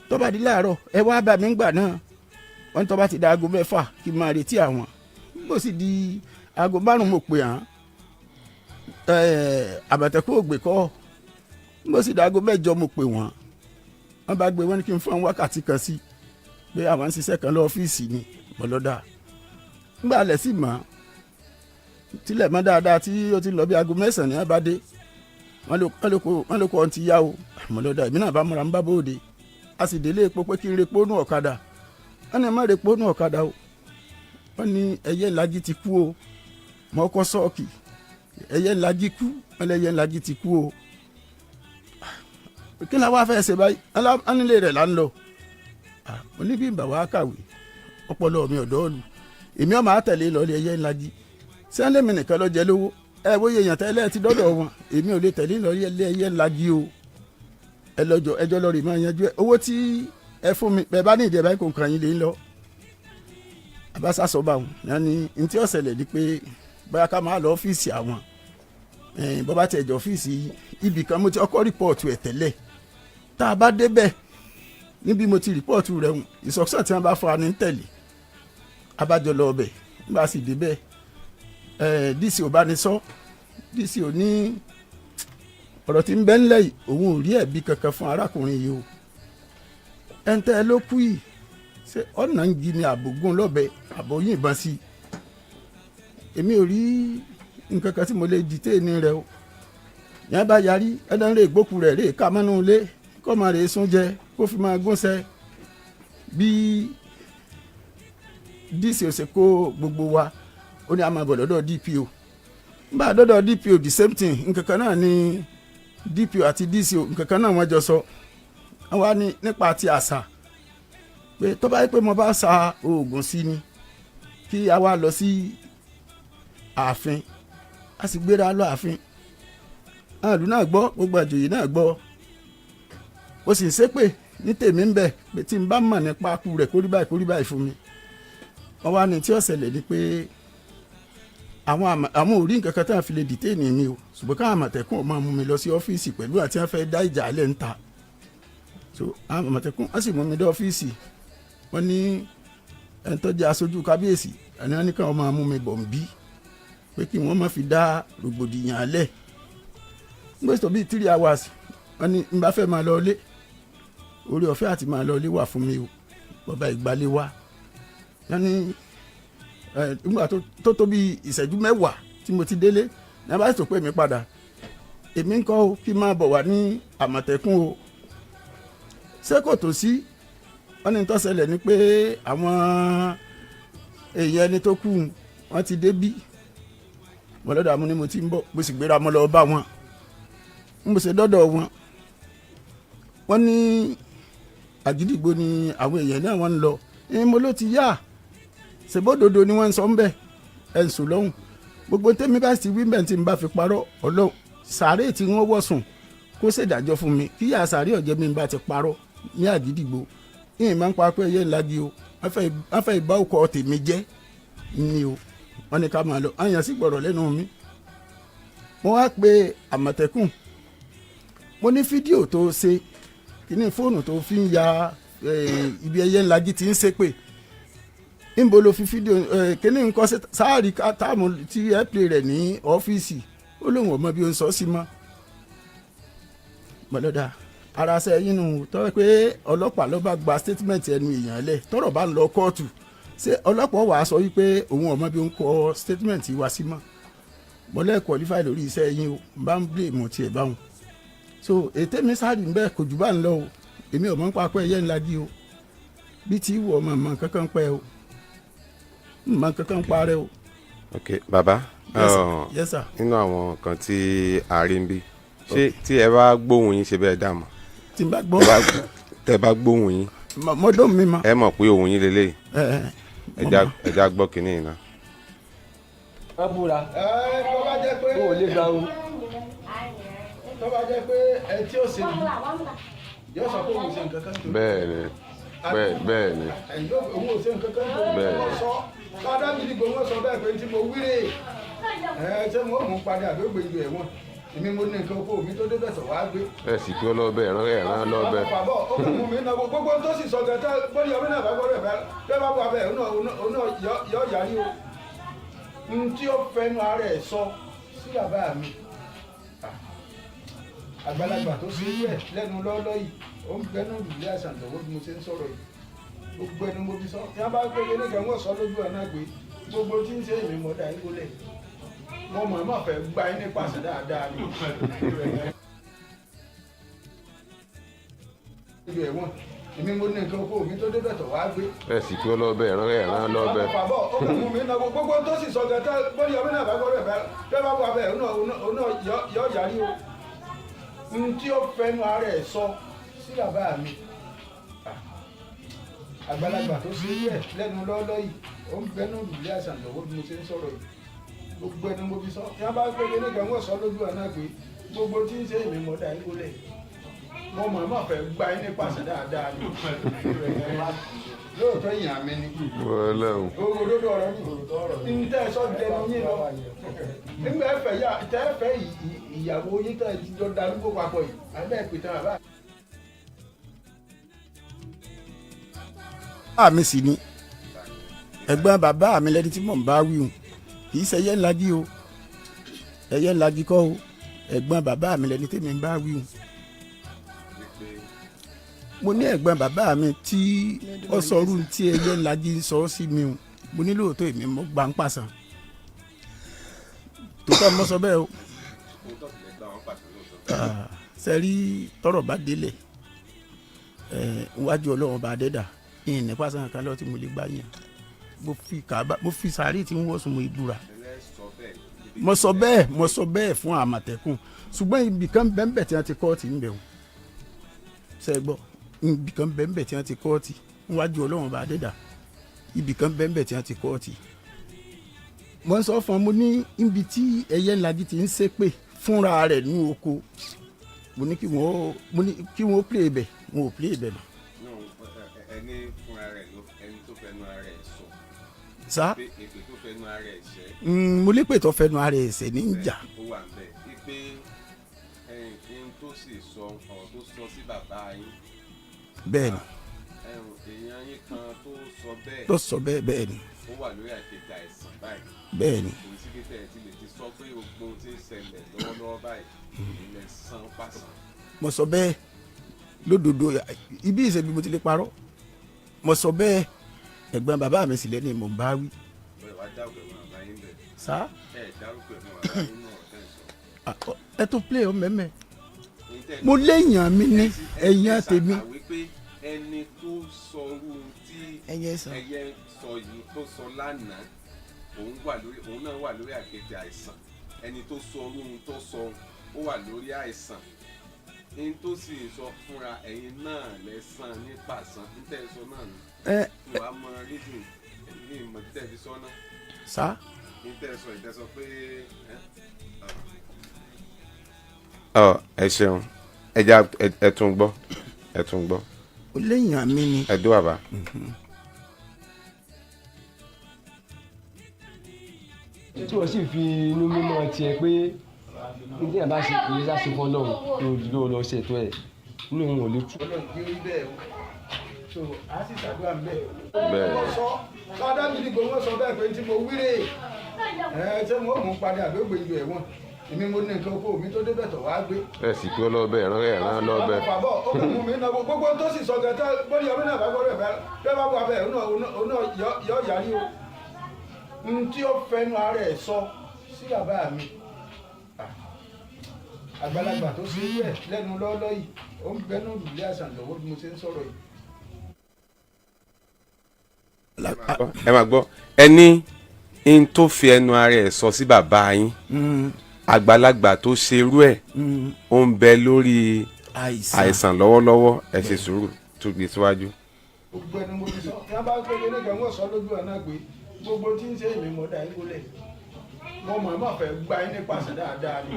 Tó bá di láàárọ̀, ẹ wá bá mi gbà náà. Wọ́n tó bá ti da aago 6 kí n máa retí àwọn. Bó sì di aago 5, mo pè hàn, Àmọ̀tẹ́kùn ò gbé kọ́. Bó sì di aago 8, mo pè wọ́n, wọ́n bá gbé. Wọ́n ní kí n fún wọn wákàtí kan sí, pé àwọn ń ṣiṣẹ́ kan lọ́fíìsì ni bọ́lọ́dà. Nígbà alẹ́ sì mọ́, tilẹ̀ mọ́ dáadáa, tí ó ti lọ bí aago 9 ní wọ́n bá dé. Wọ́n ló kó ọ̀n ti yá o mọ́lọ́dà. Èmi náà bá múra ń bá bóde, a sì délé epo pé kí n repo nù ọ̀kadà. Wọ́n ní má repo nù ọ̀kadà o. Wọ́n ní ẹyẹ ńlájí ti kú o. Mọ́ kọ́ sọ́ọ̀kì, ẹyẹ ńlájí kú. Wọ́n lẹ́yẹ ńlájí ti kú o. Kí la wá fẹ́ ṣe báyìí? Wọ́n nílé rẹ̀ là ń lọ. Mo ní bí n bà wá kàwé, ọpọlọ mi ọ̀dọ́ ọ̀lù, èmi ọmọ àtẹ̀lé lọ́ọ́lẹ̀ ẹyẹ ńlájí sẹ́ńlẹ̀ mi nìkan ló jẹ lówó. Ẹ wòye èèyàn tẹ́lẹ̀ ti dọ́dọ̀ wọn, èmi ò lè tẹ̀lé lọ́ọ́lẹ̀ ẹyẹ ńlájí o. Ẹ lọ́jọ́ ẹjọ́ lọ́ọ́ rè máa yanjú ẹ. Owó tí ẹ fún mi bẹ́ẹ̀ bá ní ìdí ẹ báyìí, kò kàn yín lè ń lọ. Abáṣà sọ bá wọn ní ntí ọ̀sẹ̀lẹ̀ ni pé bóyá ká máa lọ ọ́fíìsì àwọn bọ́ bá tiẹ̀ jọ ọ́fíìsì ibì kan mo ti ọkọ̀ report ẹ̀ tẹ́lẹ̀. Tá a bá débẹ̀ níbi mo ti report rẹ̀ hùn, instruction tí wọ́n bá fún wa ní tẹ̀lé. Abájọ lọ ọbẹ̀. Nígbà sì débẹ̀, DC ò bá ní sọ. DC ò ní ọ̀rọ̀ tí ń bẹ ńlẹ̀ yìí, òun ò rí ẹ̀bi kankan fún arákùnrin yìí o. Ẹ̀ńtẹ́ ló kú yìí, ṣé ọ̀nà ń gi ni àbògùn lọ́bẹ àbò yìnbọn sí i? Èmi ò rí nǹkan kan tí mo lè dìté ní rẹ o. Yẹn bá yarí, ẹ̀dá ń rè gbókù rẹ̀ rè ká mọ́nú ilé, kó máa rè sún jẹ, kó fi máa gúnṣẹ́. Bí DC ò ṣe kó gbogbo wa, ó ní a máa bọ̀ lọ́dọ̀ DPO. Nígbà dọ́dọ̀ DPO, the same thing, nǹkan kan náà ni DPO àti DCO, nǹkan kan náà wọ́n jọ sọ. Wọ́n wá ní nípa ti àṣà pé tó bá yẹ pé mo bá sa oògùn sí ni, kí a wá lọ sí ààfin. A sì gbéra lọ ààfin. Àwọn ìlú náà gbọ́, gbogbo àjòyè náà gbọ́. Ó sì ń ṣépè ní tèmi ń bẹ̀ pé tí n bá mọ̀ nípa kú rẹ̀, kórí báyìí, kórí báyìí fún mi. Wọ́n wá ní tí ó ṣẹlẹ̀ ni pé àwọn ò rí nǹkan kan tí wọ́n fi lè detain mi o, ṣùgbọ́n káwọn Àmọ̀tẹ́kùn ò máa mú mi lọ sí ọ́fíìsì pẹ̀lú àti wọ́n fẹ́ dá ìjà alẹ́ ń ta. So àwọn Àmọ̀tẹ́kùn wọ́n sì mú mi dé ọ́fíìsì. Wọ́n ní ẹni tó jẹ́ aṣojú kábíyèsí ẹni, wọ́n ní káwọn máa mú mi bọ̀ ń bí pé kí wọ́n má fi dá rògbòdìyàn alẹ́. Nígbà tó bíi 3 hours, wọ́n ní n bá fẹ́ máa lọ ilé, orí ọ̀fẹ́ àti máa lọ ilé wà fún mi o. Bàbá ìgbàlẹ̀ wa, wọ́n ní ẹ nígbà tó bíi ìṣẹ́jú 10 tí mo ti délé ní abá tó pè mí padà, èmi ń kọ́ o, kí n máa bọ̀ wá ní Àmọ̀tẹ́kùn o. Ṣé kò tó sí? Wọ́n ní tó ṣẹlẹ̀ ni pé àwọn èèyàn ẹni tó kú, wọ́n ti débí. Mo lọ́dọ̀ àmú ni mo ti ń bọ̀. Mo sì gbéra, mo lọ bá wọn. Mo ṣe dọ́dọ̀ wọn, wọ́n ní Àgídìgbò ni àwọn èèyàn náà wọ́n ń lọ. Ní mo ló ti yá, ṣèbódodo ni wọ́n ń sọ ń bẹ̀. Ẹ̀ ń sùn lọ́hùn, gbogbo tẹ́mi bá ti wí bẹ́ẹ̀ tí n bá fi parọ́, Ọlọ́run sàárè tí wọ́n wọ̀ sùn kó ṣèdájọ́ fún mi, kíyà sàárè ọ̀jẹ̀ mi bá ti parọ́ ní Àgídìgbò. Yìnyín máa ń pa pé ẹyẹ ńlá di o, wọ́n fẹ́ ìbá ọkọ̀ tèmi jẹ́ ni o. Wọ́n ní ká máa lọ, àyàn sì gbọ̀rọ̀ lẹ́nu mi. Mo wá pe Àmọ̀tẹ́kùn, mo ní fídíò tó ṣe kíní fóònù tó fi ń ya ibi ẹyẹ ńlá jí ti ń ṣépè, níbo ló fi fídíò kíní nǹkan sáàrì táàmù tí ẹ pè rẹ̀ ní ọ́fíìsì? Ó lóun ò mọ bí ó ń sọ sí mọ́ mọ̀lọ́dà. Ara ṣe yín nù tọ́ pé ọlọ́pàá ló bá gba statement ẹnu èèyàn lẹ̀. Tọ́rọ̀ bá ń lọ kóòtù, ṣé ọlọ́pàá wàá sọ wípé òun ò mọ bí ó ń kọ statement wá sí mọ́? Mọ́lẹ́ qualify lórí iṣẹ́ yín o, bá ń blame tiẹ̀ báwọn. So ètè mi sáré ń bẹ́ẹ̀ kò jù bá ń lọ o. Èmi ò mọ̀ ń pa pé ẹyẹ ńlá jí o, bí tí wù ọmọ mọ̀ kankan pẹ́ o, mọ̀ kankan parẹ́ o. Ok, bàbá. Yes sir. Yes sir. Nínú àwọn nǹkan tí a rí ń bí, ṣé tí ẹ bá gbóhùn yín ṣe bẹ́ẹ̀ dà mọ́? Tí n bá gbọ́? Tẹ bá gbóhùn yín. Mo dóhùn mi mọ́. Ẹ mọ̀ pé ohun yín lélẹ́yìí. Ẹ ẹ. Ẹ já gbọ́ kínní yìí náà. Wọ́n búra. Ẹ tó bá jẹ́ pé o ò lè gba o. Tó bá jẹ́ pé ẹ tí ó ṣe yóò sọ pé òun ò ṣe nǹkan kan tó. Bẹ́ẹ̀ ni, bẹ́ẹ̀ bẹ́ẹ̀ ni. Ẹ̀yin ló òun ò ṣe nǹkan kan tó. Bẹ́ẹ̀. Wọ́n sọ ládàá gidi gbòó, wọ́n sọ bẹ́ẹ̀ pé tí mo wíre ẹ ṣé mo mú padà àbí ògbé ìlú ẹ̀wọ̀n, èmi mo ní nǹkan oko mi tó débẹ̀ tó wá gbé. Ẹ sì kí ọlọ́bẹ̀ ẹ̀rán ẹ̀rán lọ́bẹ̀. Bàbá ó kàn mú mi náà gbogbo tó sì sọ gẹ́tẹ́ bóyá ọmọ náà bá gbọ́dọ̀ bẹ́ẹ̀ bẹ́ẹ̀ bá wà bẹ́ẹ̀ òun náà yọ yàrí o. N tí ó fẹnu ara ẹ̀ sọ sí bàbá mi, àgbàlagbà tó ṣe irú ẹ̀ lẹ́nu lọ́ọ́lọ́ yìí, ó ń gbẹ́nu ìlú àìsàn lọ́wọ́ bí mo ṣe ń sọ̀rọ̀ yìí. Gbogbo ẹnu mo fi sọ, tí wọ́n bá gbé ilé kan, wọ́n sọ lójú ẹ̀ náà pé gbogbo tí ń ṣe èmi mọ̀dà yín lólẹ̀ wọ́n mọ̀ ẹ́ mọ̀ fẹ́ gba yín nípasẹ̀ dáadáa ni. Ìlú ẹ̀wọ̀n, èmi mo ní nǹkan oko mi tó débẹ̀ tó wá gbé. Ẹ sì kí ọlọ́bẹ̀ ẹ̀rán ẹ̀rán lọ́bẹ̀. Bàbá ó kàn mú mi náà gbogbo tó sì sọ gẹ́tẹ́ bóyá ọmọ náà bá gbọ́dọ̀ bẹ́ẹ̀ bẹ́ẹ̀ bá wà bẹ́ẹ̀ òun náà yọ yàrí o. N tí ó fẹnu ara ẹ̀ sọ sí bàbá mi, àgbàlagbà tó ṣe irú ẹ̀ lẹ́nu lọ́ọ́lọ́ yìí, ó ń gbẹ́nu ìlú àìsàn lọ́wọ́ bí mo ṣe ń sọ̀rọ̀ yìí. Gbogbo ẹnu mo fi sọ, tí wọ́n bá gbé ilé kan, wọ́n sọ lójú ẹ̀ náà pé gbogbo tí ń ṣe èmi mọ̀dà yín lólẹ̀ mo mọ̀ mọ̀ fẹ́ gba yín nípasẹ̀ dáadáa ni. Lóòótọ́ ìyàn mi ni. Ọlọ́run. Òdodo ọ̀rọ̀ ni ní tẹ́ ẹ sọ jẹnu yín lọ nígbà ẹ fẹ́ yà tẹ́ ẹ fẹ́ ìyàwó yín tẹ́ ẹ jọ darúgbó papọ̀ yìí abẹ́ ẹ pìtàn àbá. Bàbá mi sì ni ẹ̀gbọ́n bàbá mi lẹni tí mò ń bá wí o. Kì í ṣe ẹyẹ ńlági o, ẹyẹ ńlági kọ́ o. Ẹ̀gbọ́n bàbá mi lẹni tèmi ń bá wí o. Mo ní ẹ̀gbọ́n bàbá mi tí ó sọrú tí ẹyẹ ńlági ń sọ sí mi o. Mo ní lóòótọ́ èmi mo gbà ń pàṣán tòótọ́, mo sọ bẹ́ẹ̀ o. Ah, sẹ́rí tọrọ bá délẹ̀ ẹ̀ wájú Ọlọ́run bá dẹ́dà ìyìn nípa sàn kan lọ́ọ́ tí mo lè gbá yẹn. Mo fi kàbá, mo fi sàárè tí ń wọ́sùn, mo ìbúra, mo sọ bẹ́ẹ̀, mo sọ bẹ́ẹ̀ fún Àmọ̀tẹ́kùn. Ṣùgbọ́n ibì kan bẹ́ẹ̀ tí wọ́n ti kọ́ọ̀tì ń bẹ̀ wọ́n ṣe gbọ́, ibì kan bẹ́ẹ̀ tí wọ́n ti kọ́ọ̀tì níwájú Ọlọ́run bá dẹ́dà, ibì kan bẹ́ẹ̀ tí wọ́n ti kọ́ọ̀tì. Mo ń sọ fún ọ, mo ní ibi tí ẹyẹ ńlájí ti ń ṣépè fúnra rẹ̀ ní oko, mo ní kí wọ́n play ibẹ̀, wọn ò play ibẹ̀ mọ́. Ẹni fúnra rẹ̀ ló ẹni tó fẹnu ara ẹ̀ sọ Sá. pé èpè tó fẹnu ara ẹ̀ ṣẹ́. Mo lè pè tó fẹnu ara ẹ̀ ṣẹ̀ ní ìjà. Ó wà ń bẹ̀ wípé ẹ̀yìn tó sì sọ ọ̀rọ̀ tó sọ sí bàbá yín. Bẹ́ẹ̀ ni. Èèyàn yín kan tó sọ bẹ́ẹ̀. Tó sọ bẹ́ẹ̀, bẹ́ẹ̀ ni. Ó wà lórí àìkéta ẹ̀sán báyìí. Bẹ́ẹ̀ ni. Kò sí pé ẹ ti lè ti sọ pé gbogbo ohun tí ń ṣẹlẹ̀ lọ́wọ́lọ́wọ́ báyìí ilẹ̀ san pàṣán. Mo sọ bẹ́ẹ̀ lódodo, ibi ìṣèbí mo ti lè parọ́. Mo sọ bẹ́ẹ̀, ẹ̀gbọ́n bàbá mi sì lẹ́ni mò ń bá wí. Bẹ́ẹ̀ wá dárúkọ ẹ̀gbọ́n bàbá yín bẹ̀. Sá. Ẹ dárúkọ ẹ̀gbọ́n bàbá yín náà tẹ̀ ń sọ. Ah, ẹ tó play ọ mẹ́mẹ́. Mo léèyàn mi ní ẹ̀yàn tèmi. Ẹ ṣàkàwé pé ẹni tó sọ irú tí Ẹyẹ sọ. Ẹyẹ sọ yìí tó sọ lánàá, òun wà lórí, òun náà wà lórí àkéte àìsàn. Ẹni tó sọ irú ohun tó sọ, ó wà lórí àìsàn ní tó sì sọ fúnra ẹ̀yin náà lẹ́sàn ní pàṣán ní tẹ́ ẹ sọ náà ni. Ẹ. Ìwà mọ reason ní ìmọ̀ tẹ́ ẹ fi sọ náà. Sá. Ní tẹ́ ẹ sọ ìtẹ́sọ pé ẹ. Ọ ẹ ṣeun, ẹ já ẹ tún gbọ́, ẹ tún gbọ́. Ó léèyàn mi ni. Ẹ dúwà bá. Tí wọ́n sì fi inú mímọ́ tiẹ̀ pé ní tí yàrá bá ṣe kì í sá sí fún Ọlọ́run tó ló lọ ṣètò ẹ̀ inú òun ò lè tú. Ọlọ́run kí ó rí bẹ́ẹ̀ o, so a sì ṣàdúrà ń bẹ́ẹ̀. Bẹ́ẹ̀. Wọ́n sọ sọdá gidi gbòó, wọ́n sọ bẹ́ẹ̀ pé tí mo wíre ẹ ṣé mo mú padà àbí ògbé ìlú ẹ̀wọ̀n, èmi mo ní nǹkan oko mi tó débẹ̀ tó wá gbé. Ẹ sì kí ọlọ́bẹ̀ ẹ̀rán ẹ̀rán lọ́bẹ̀. Bàbá ó kàn mú mi náà gbogbo tó sì sọ gẹ́tẹ́ bóyá ọmọ náà bá gbọ́dọ̀ bẹ́ẹ̀ bẹ́ẹ̀ bá wà bẹ́ẹ̀ òun náà yọ yàrí o. N tí ó fẹnu ara ẹ̀ sọ sí bàbá mi, àgbàlagbà tó ṣe irú ẹ̀ lẹ́nu lọ́ọ́lọ́ yìí, ó ń gbẹ́nu ìlú àìsàn lọ́wọ́ bí mo ṣe ń sọ̀rọ̀ yìí. Ẹ máa gbọ́, ẹni n tó fi ẹnu ara ẹ̀ sọ sí bàbá yín, àgbàlagbà tó ṣe irú ẹ̀, ó ń bẹ lórí àìsàn àìsàn lọ́wọ́lọ́wọ́. Ẹ ṣe sùúrù, tún gbé síwájú. Gbogbo ẹni mo ti sọ tí wọ́n bá pé kíní kan, wọ́n sọ lójú ẹ̀ náà pé gbogbo tí ń ṣe èmi mo dá yín gúnlẹ̀. Mo mọ̀ mọ̀ fẹ́ gba yín nípasẹ̀ dáadáa ni.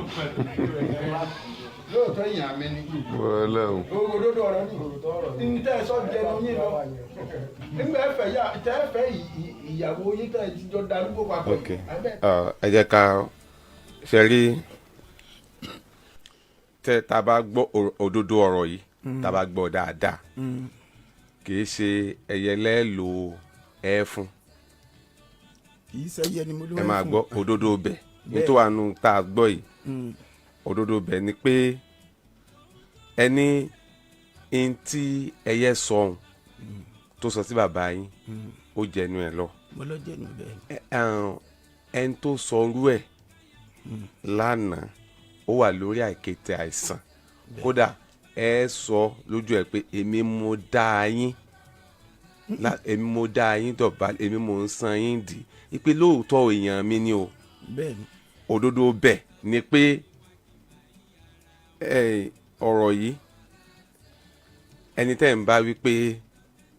Lóòótọ́ ìyàn mi ni. Ọlọ́run. Òdodo ọ̀rọ̀ ni ní tẹ́ ẹ sọ jẹnu yín lọ nígbà ẹ fẹ́ yà tẹ́ ẹ fẹ́ ìyàwó yín tẹ́ ẹ ti jọ darúgbó papọ̀. Ok, ẹ jẹ́ ká ṣe rí tẹ́ tá a bá gbọ́ òdodo ọ̀rọ̀ yìí, tá a bá gbọ́ dáadáa, kì í ṣe ẹyẹ lẹ́ẹ̀lò ẹ fún. Kì í ṣẹyẹ ni mo ló Ẹ máa gbọ́ òdodo bẹ̀ nítorí àánú tá a gbọ́ yìí. Òdodo bẹ̀ ni pé ẹni n tí ẹyẹ sọ̀hún tó sọ sí bàbá yín, ó jẹnu ẹ lọ. Mo lọ jẹnu bẹ́ẹ̀. Ẹni tó sọ orú ẹ̀ lánàá, ó wà lórí àìkété àìsàn. Kódà ẹ sọ lójú ẹ pé èmi mo dá yín, èmi mo dá yín dọ̀bálẹ̀, èmi mo ń san yín dì í pé lóòótọ́ èèyàn mi ni o. Bẹ́ẹ̀ ni. Òdodo bẹ̀ ni pé ọ̀rọ̀ yìí, ẹni tẹ́ ń bá wí pé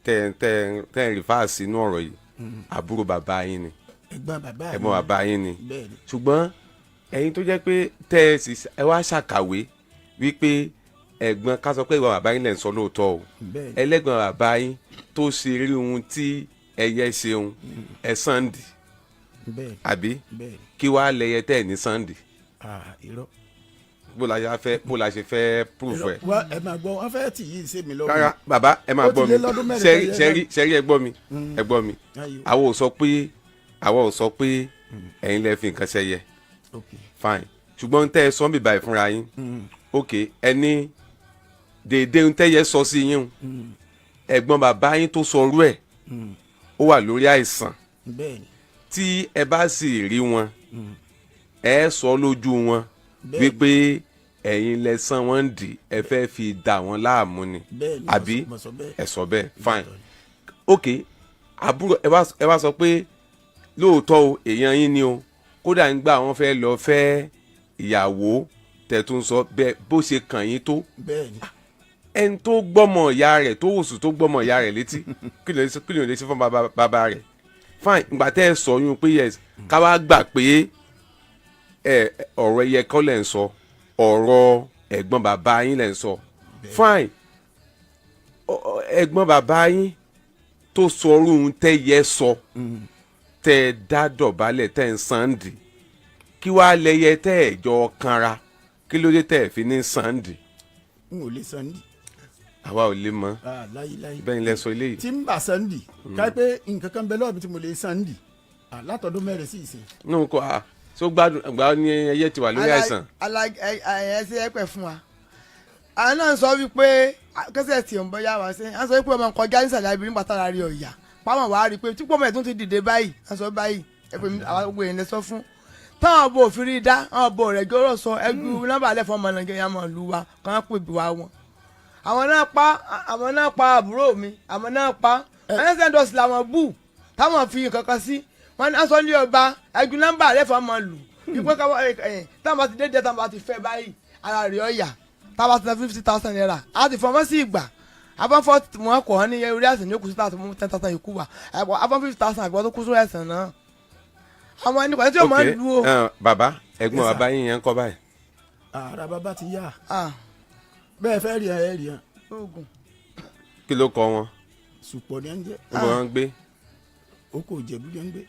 tẹ́ ń refer sínú ọ̀rọ̀ yìí, àbúrò bàbá yín ni. Ẹ̀gbọ́n bàbá mi. Ẹ̀gbọ́n bàbá yín ni. Bẹ́ẹ̀ ni. Ṣùgbọ́n ẹ̀yin tó jẹ́ pé tẹ́ ẹ sì ẹ wá ṣàkàwé wípé ẹ̀gbọ́n, ká sọ pé ẹ̀gbọ́n bàbá yín lẹ̀ ń sọ lóòótọ́ o. Bẹ́ẹ̀ ni. Ẹlẹ́gbọ́n bàbá yín tó ṣe rí ohun tí ẹyẹ ṣeun ẹ sànńdì. Bẹ́ẹ̀ ni. Àbí? Bẹ́ẹ̀ ni. Kí wàá lẹyẹ tẹ́ ẹ̀ ní sànńdì? Ah, irọ́. Bó la ṣe fẹ́ proof ẹ̀? Wá, ẹ máa gbọ́, wọ́n fẹ́ tì yí sí mi lọ́wọ́. Rárá bàbá, ẹ máa Ó ti gbọ́ lé mi. lọ́dún 4 Sẹ́rí tẹ́lẹ̀. Sẹ́rí, sẹ́rí, ẹ gbọ́ mi, ẹ gbọ́ mi. Ayò. Àwọn ò sọ pé ẹ̀yin lẹ fi nǹkan ṣẹyẹ. Fine, ṣùgbọ́n tẹ́ ẹ sọ ń bìbà ẹ̀ fúnra yín, ok, ẹni dèédé ń tẹ́yẹ sọ sí yín o, ẹ̀gbọ́n bàbá yín tó sọ orú ẹ̀, ó wà lórí àìsàn. Bẹ́ẹ̀ ni. Tí ẹ bá sì rí wọn, ẹ sọ lójú wọn wípé ẹ̀yin lẹ san wọ́n dì, ẹ fẹ́ fi dà wọ́n láàmú ni. Bẹ́ẹ̀ ni. Àbí? Mo sọ bẹ́ẹ̀. Ẹ sọ bẹ́ẹ̀, fine, ok. Àbúrò ẹ wá sọ pé lóòótọ́ o, èèyàn yín ni o, kódà ń gbà wọ́n fẹ́ lọ fẹ́ ìyàwó tẹ̀tún sọ bẹ́ẹ̀ bó ṣe kàn yín tó. Bẹ́ẹ̀ ni. Ẹni tó gbọ́mọ ìyá rẹ̀ tó wòsùn, tó gbọ́mọ ìyá rẹ̀ létí, kí ló lè ṣe fún bàbá rẹ̀? Fine, ìgbà tẹ́ ẹ sọ yún pé yes, ká wá gbà pé ẹ ọ̀rọ̀ ẹyẹ kọ́ lẹ̀ ń sọ, ọ̀rọ̀ ẹ̀gbọ́n bàbá yín lẹ̀ ń sọ, fine. Ẹ̀gbọ́n bàbá yín tó sọ orú ohun tẹ́ yẹ sọ, tẹ́ ẹ dá dọ̀bálẹ̀, tẹ́ ẹ ń sànńdì, kí wàá lẹyẹ tẹ́ ẹ jọ kanra, kí ló dé tẹ́ ẹ fi ní sànńdì? N ò lè sànńdì. Àwa ò lè mọ̀. Ah, láyé láyé. Bẹ́ẹ̀ ni lẹ sọ eléyìí. Tí ń bà sànńdì, ká pé nǹkan kan bẹ lọ́wọ́ mi tí mo lè sànńdì. Ah, látọdún 4 sí ìsìn. Nínú kọ ah tó gbádùn gbà ní ẹyẹ ti wà lórí àìsàn. Ala ẹ ẹ ṣe é pẹ fún wa. Àwọn náà sọ wípé kẹsẹ̀ tí ò ń bọ́yá wá sí à ń sọ wípé ọmọ kọjá nísàlẹ̀ ibi nígbà tára rí ọ̀yà pàmò wàá rí i pé tí pọ́nmọ̀ ẹ̀ tún ti dìde báyìí. À ń sọ báyìí, ẹ pé àwọn gbogbo èèyàn lè sọ fún táwọn ọbọ òfin rí dá àwọn ọbọ rẹ̀ gbọ́dọ̀ sọ ẹgbẹ́ nọ́mbà alẹ́ fún ọmọ Nàìjíríà mọ̀ lù wá kàn án pè bí wá wọn. Àwọn náà pa àbúrò mi, àwọn náà pa ẹlẹ́sẹ̀ndọ̀sì làwọn bù táwọn fi nǹkan kan sí wọn ní aṣọ ní ọba ẹgbẹ́ nọ́mbà alẹ́ fún ọmọ lù wípé káwọn ẹ ẹ táwọn bá ti dé díẹ̀, táwọn bá ti fẹ́ báyìí, ara rẹ̀ ọ̀yà, táwọn bá ti san ₦50,000 á ti fọmọ́ sí ìgbà abọ́nfọ́ wọn kọ̀ ọ́ ní orí àìsàn ní òkú sí tààtù mú 10,000 yòókù wà abọ́n 50,000 àgbọ̀ tó kú sórí àìsàn náà àwọn ẹni kò tí ò máa ń lu o. Bàbá, ẹ̀gbọ́n Yes, sir. bàbá yín yẹn ń kọ́ báyìí? Ara bàbá ti yá. Ah, Bẹ́ẹ̀ fẹ́ rí ẹ rí ẹ. Oògùn. Kí ló kọ wọn? Sùpọ̀ ní ẹ ń jẹ́. Níbo wọn ń gbé? Oko Ìjẹ̀bú ní ẹ ń gbé.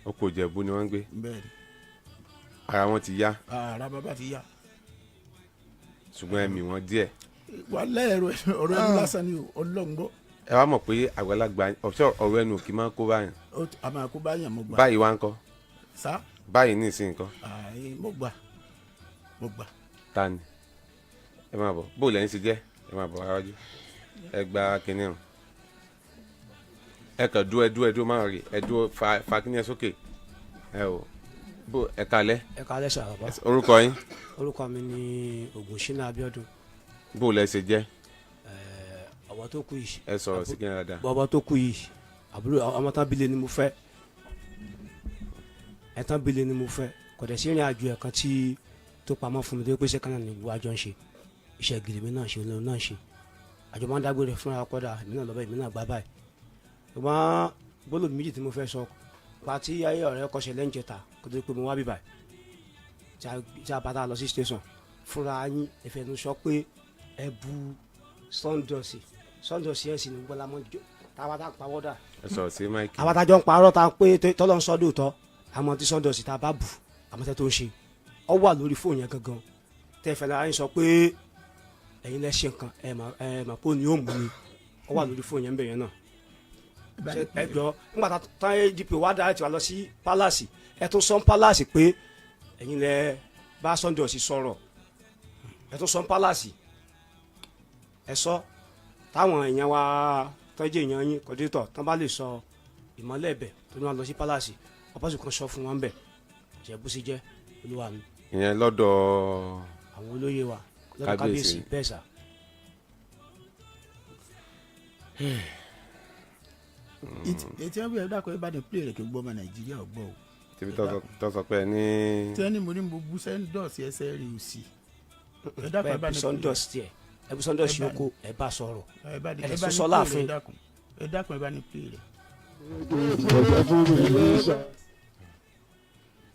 Oko Ìjẹ̀bú ni wọ́n ń gbé? Bẹ́ẹ̀ ni. Ara wọn ti yá? Ara bàbá ti yá. Ṣùgbọ́n ẹ̀mí wọn díẹ̀. Wà lẹ́ẹ̀rọ ọ̀rọ̀ ẹnu lásán ni o, ọlọ́ngbọ́. Ẹ wá mọ̀ pé àgbàlagbà ọ̀ṣọ́ ọ̀rọ̀ ẹnu kì í máa ń kó báyìí. A máa kó báyàn, mo gbà. Báyìí wá ń kọ́? Sá. Báyìí ní ìsìn nǹkan? Àì, mo gbà, mo gbà. Ta ni ẹ máa bọ̀? Bó lẹ́yìn ṣe jẹ́? Ẹ máa bọ̀ arájú, ẹ gba kinní o, ẹ kàn dúró, ẹ dúró, ẹ dúró, máa rí ẹ dúró, fa fa kinní ẹ sókè ẹ o. Bó ẹ kalẹ̀. Ẹ kálẹ́ sà, bàbá. Orúkọ yín? Orúkọ mi ni Ògúnṣínà Abíọ́dún. Bó lẹ ṣe jẹ́? Ọ̀bọ tó kú yìí. Ẹ sọ̀rọ̀ sí kinní dáadáa. Bọ́bọ́ tó kú yìí, àbúrò ọmọ tán bílẹ̀ ni mo fẹ́, ẹ̀ tán bílẹ̀ ni mo fẹ́. Kò dẹ̀ sí ìrìn àjò ẹ̀ kan tí tó pamọ́ fún mi tó pé sẹ́kànnà ni gbogbo àjọ ń ṣe iṣẹ́ gidi, mi náà ṣe, olóhùn náà ṣe, àjọ máa ń dágbére fúnra kọ́dà, èmi náà lọ́bẹ̀, èmi náà gbá báyìí. Ṣùgbọ́n gbólóhùn méjì tí mo fẹ́ sọ pa tí ayé ọ̀rẹ́ kọ́ṣẹ́ lẹ́ǹjẹta kó tó di pé mo wá bíbà tí a bá tá a lọ sí station fúnra yín, ẹ̀fẹ̀ ló sọ pé ẹ bu sọ́ńdọ̀sì sọ́ńdọ̀sì ẹ̀ sì ní gbọ́lámọ́ táwa tá a pawọ́dà. Ẹ sọ̀rọ̀ sí mic. Àwa tá a jọ ń parọ́ tá a pé tọ́lọ́ ń sọ́dọ̀ tọ́ àmọ́ tí sọ́ńdọ̀sì tá a bá bù àmọ́ tẹ́ tó ń ṣe ọ wà lórí fóònù yẹn gangan tẹ́ fẹ́ lára yín sọ pé ẹ̀yin lẹ́ ṣe nǹkan ẹ̀ mà ẹ̀ mà pé òní yóò mú mi. Ọ wà lórí fóònù yẹn ń bẹ̀ yẹn náà. Ẹ jọ, nígbà tá tán AGP wá dára tí wà lọ sí palace, ẹ tún sọ palace pé ẹ̀yin lẹ bá sọ́ńdọ̀sì sọ̀rọ̀. Ẹ tún sọ palace, ẹ sọ táwọn èèyàn wa tọ́jú èèyàn yín kọ́dítọ̀ tán bá lè sọ ìmọ̀lẹ̀ ẹ̀bẹ̀ tó ní wọn lọ sí palace ọ̀pọ̀sùn kan sọ fún wọn bẹ̀ jẹ́ bó ṣe jẹ́, olúwa mi. Ìyẹn lọ́dọ̀ àwọn olóyè wa lọ́dọ̀ Kábíyèsí. Kábíyèsí, bẹ́ẹ̀ sà. Ètí wọn bí ẹ dákọ̀, ẹ bá ní pílẹ̀ rẹ̀ kí gbọ́ ọmọ Nàìjíríà ọgbọ́ o. Tíbi tó sọ pé ní. Tí wọ́n ní mo bú sẹ́ńdọ̀sì ẹsẹ̀ rí o sí. Ẹ dákun, ẹ bá ẹ ní bu sọ́ńdọ̀sì tiẹ̀, ẹ bu sọ́ńdọ̀sì Ẹ bá yòókù, ẹ bá sọ̀rọ̀. Ẹ bá ní ẹ ẹ tún bá ní sọ play rẹ̀. láàfin. Ẹ dákun, ẹ dákun, ẹ bá ní play rẹ̀.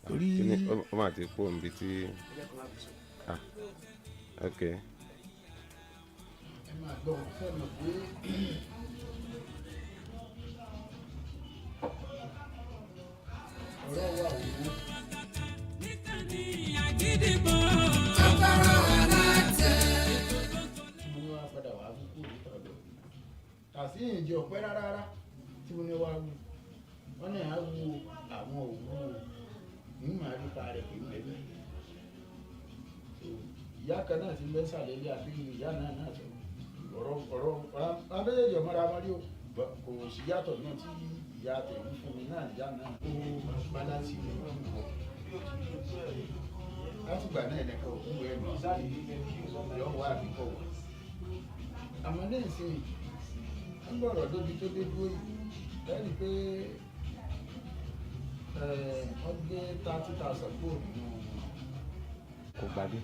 Torí Kíní ó mà ti kú òǹbi tí, ah, ok. Ẹ máa gbọ́ fẹ́ mọ̀ pé ọ̀rọ̀ wà òwò. Tí mo ní wá padà wá kú kúrò níta ọ̀dọ̀ mi tàbí ìjọ ọ̀pẹ́ rárá rárá tí mo ní wá wú wọ́n ní à wú àwọn òwú o ní màá rí pa rẹ̀ pé ń bẹ mí. Ìyá kan náà ti mẹ́sàlẹ̀ ilé àbí ìyá náà náà sọ ọ̀rọ̀ ọ̀rọ̀ abẹ́yẹ̀jẹ̀ ọmọra wọn rí o. Kò sí yàtọ̀ náà tí ìyá tẹ̀mí fún mi náà, ìyá náà kó bálánsì rẹ̀ wọ̀ látìgbà náà ẹnìkan òkú ẹ̀ nù yọ wá àbíkọ̀ wọ̀. Àmọ́ ní ìsìn ń gbọ́rọ̀ débi tó dé dúró yìí lẹ́yìn pé wọ́n gbé 30,000 kúrò nínú. Kò gbàgbé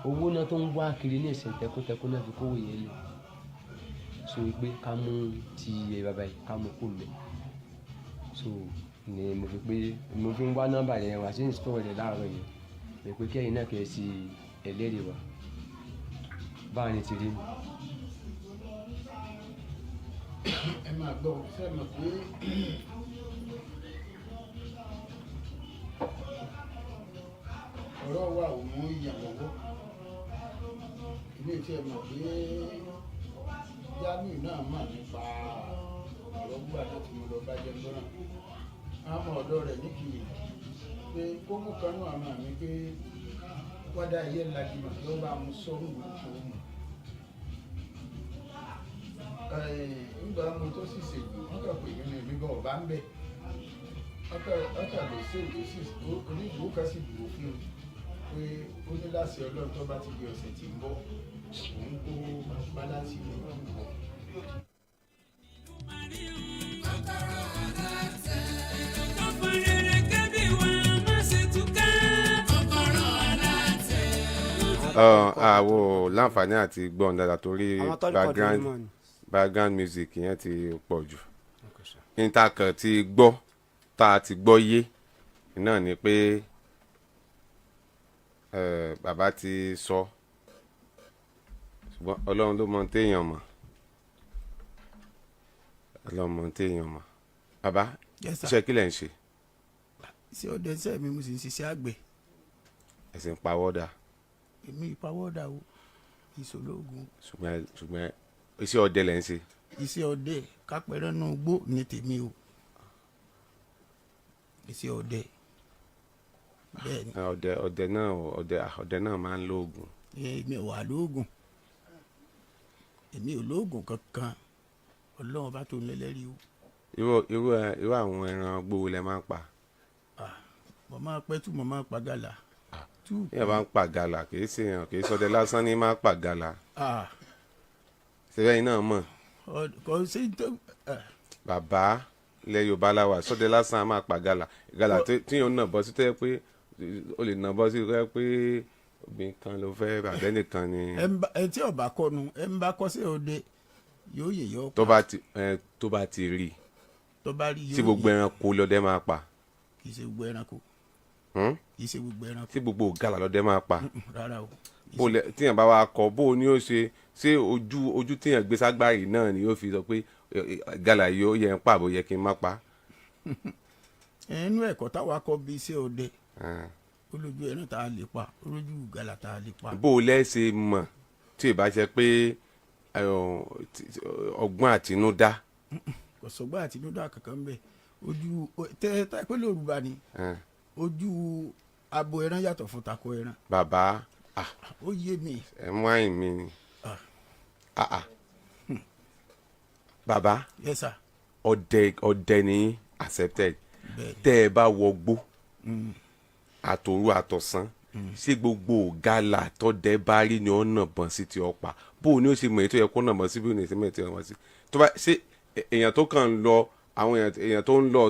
owó náà tó ń wá kiri ní ìsìn tẹkúntẹkún náà fi kówó yẹn lé so pé ká mú ti ẹ bàbá yìí, ká mú kó mẹ. So ni mo fi pé mo fi ń wá nọ́mbà yẹn wá sí ìsítọ́ rẹ̀ láàárọ̀ yẹn mo pé kẹ́yìn náà kẹ́ ẹ sí ẹlẹ́rìí wa báwa ni ti rí mi. Ẹ máa gbọ́ fẹ́ mọ̀ pé ọ̀rọ̀ wa ò mú ìyàn lọ́wọ́. Èmi ò tiẹ̀ mọ̀ pé Jamiu náà mà nípa ọ̀rọ̀ gbà náà tí mo lọ bá jẹ gbọ́ràn àwọn ọ̀dọ́ rẹ̀ níkìlì pé kó mú kanú àmọ́ mi pé wádà ayé ńlá jùmọ̀ kí ó bá mu sọ́rùn tó mọ̀ ńgbà mo tó sì ṣègùn wọn kà pé mí ní èmi gan ọba ń bẹ ọkà ló ṣèwé sí onígbòó kan sì dúró fún un pé ó ní láti Ọlọ́run tó bá ti di ọ̀sẹ̀ tí ń bọ̀ òun kó báláǹsì rẹ̀ wọ̀. Àwo láǹfààní àti gbọ́n dáadáa torí Àwọn tó record background mímọ́ ni. Background music yẹn ti pọ̀ jù. Níta kan ti gbọ́ tá a ti gbọ́ yé náà ni pé bàbá ti sọ, ṣùgbọ́n Ọlọ́run ló mọ ohun téèyàn mọ̀, Ọlọ́run mọ ohun téèyàn mọ̀. Bàbá, Yes, sir. iṣẹ́ kí lẹ̀ ń ṣe? Iṣẹ́ ọdẹ iṣẹ́ mi, mo sì ń ṣiṣẹ́ àgbẹ̀. Ẹ sì ń pawọ́dà? Èmi ìpawọ́dà o, ìṣòlógún. Ṣùgbọ́n iṣẹ́ ọdẹ lẹ̀ ń ṣe? Iṣẹ́ ọdẹ kápẹ́rẹ́ nù gbó ní tèmi o, iṣẹ́ ọdẹ bẹ́ẹ̀ ni. Ọdẹ náà, ọdẹ náà máa ń lo oògùn. Èmi ò wà lóògùn, èmi ò lóògùn kankan, Ọlọ́run bá tó lẹ́lẹ́rìí o. Irú àwọn ẹran gbówó lẹ máa ń pa? Mo máa pẹ́ tú, mo máa pa gàlà tú. Bí ẹ bá ń pa gàlà, kì í ṣe èèyàn, kì í ṣọdẹ lásán ní máa pa gàlà. Ṣẹlẹ̀ yìí náà mọ̀. Kò sí tó. Bàbá, ilẹ̀ Yorùbá la wà, sọdẹ lásán a máa pa gàlà gàlà tí yóò nà bọ́ sí tó yẹ pé o lè nà bọ́ sí tó yẹ pé obìnrin kan ló fẹ́ bàbá nìkan ni. Ẹ tí ọba kọnu ẹ ń bá kọ́ sí òde. Yóò yè, yóò Tó pa. bá ti ẹ, tó bá ti rí i, Tó bá rí, tí yóò gbogbo yè. ẹranko lọdẹ máa pa? Kì í ṣe gbogbo ẹranko. Hmm? Kì í ṣe gbogbo ẹranko. Tí gbogbo ìgalà lọdẹ máa pa? Rárá o. Bó lẹ tíyàn bá wa kọ, bó o ní ó ṣe ṣé ojú tíyàn gbé ságbárì náà ni yóò fi sọ pé ìgalà yìí ó yẹ ń pa àbò yẹ kí n má pa? Inú ẹ̀kọ́ táwa kọ́ bí iṣẹ́ ọdẹ, Ah. ó lójú ẹran tá a lè pa, ó lójú ìgalà tá a lè pa. Bó o lẹ́ ṣe mọ̀ tí ì bá ṣe pé ọgbọ́n àtinúdá? Kò sọgbọ́n àtinúdá kankan bẹ́ẹ̀. Ojú tẹ tẹ pé lóruba ni, ojú abo ẹran yàtọ̀ fún takọ ẹran. Bàbá, ah. Ó yé mi. Ẹ mú àyìn mi ni. Ah. Ah, ah. Bàbá. Yes sir. Ọdẹ, ọdẹ ni, accepted. Bẹ́ẹ̀ni. Tẹ́ ẹ bá wọgbó àtòru àtọ̀sán, ṣé gbogbo ìgalà tọ́dẹ bá rí ni ó nà bọ̀n sí ti ọ̀pá? Bó o ní ó ṣe mọ̀ èyí tó yẹ kó nà bọ̀n sí, bí ó ní ṣe mọ̀ èyí tó yẹ kó nà bọ̀n sí? Tó bá ṣé èèyàn tó kàn ń lọ, àwọn èèyàn tó ń lọ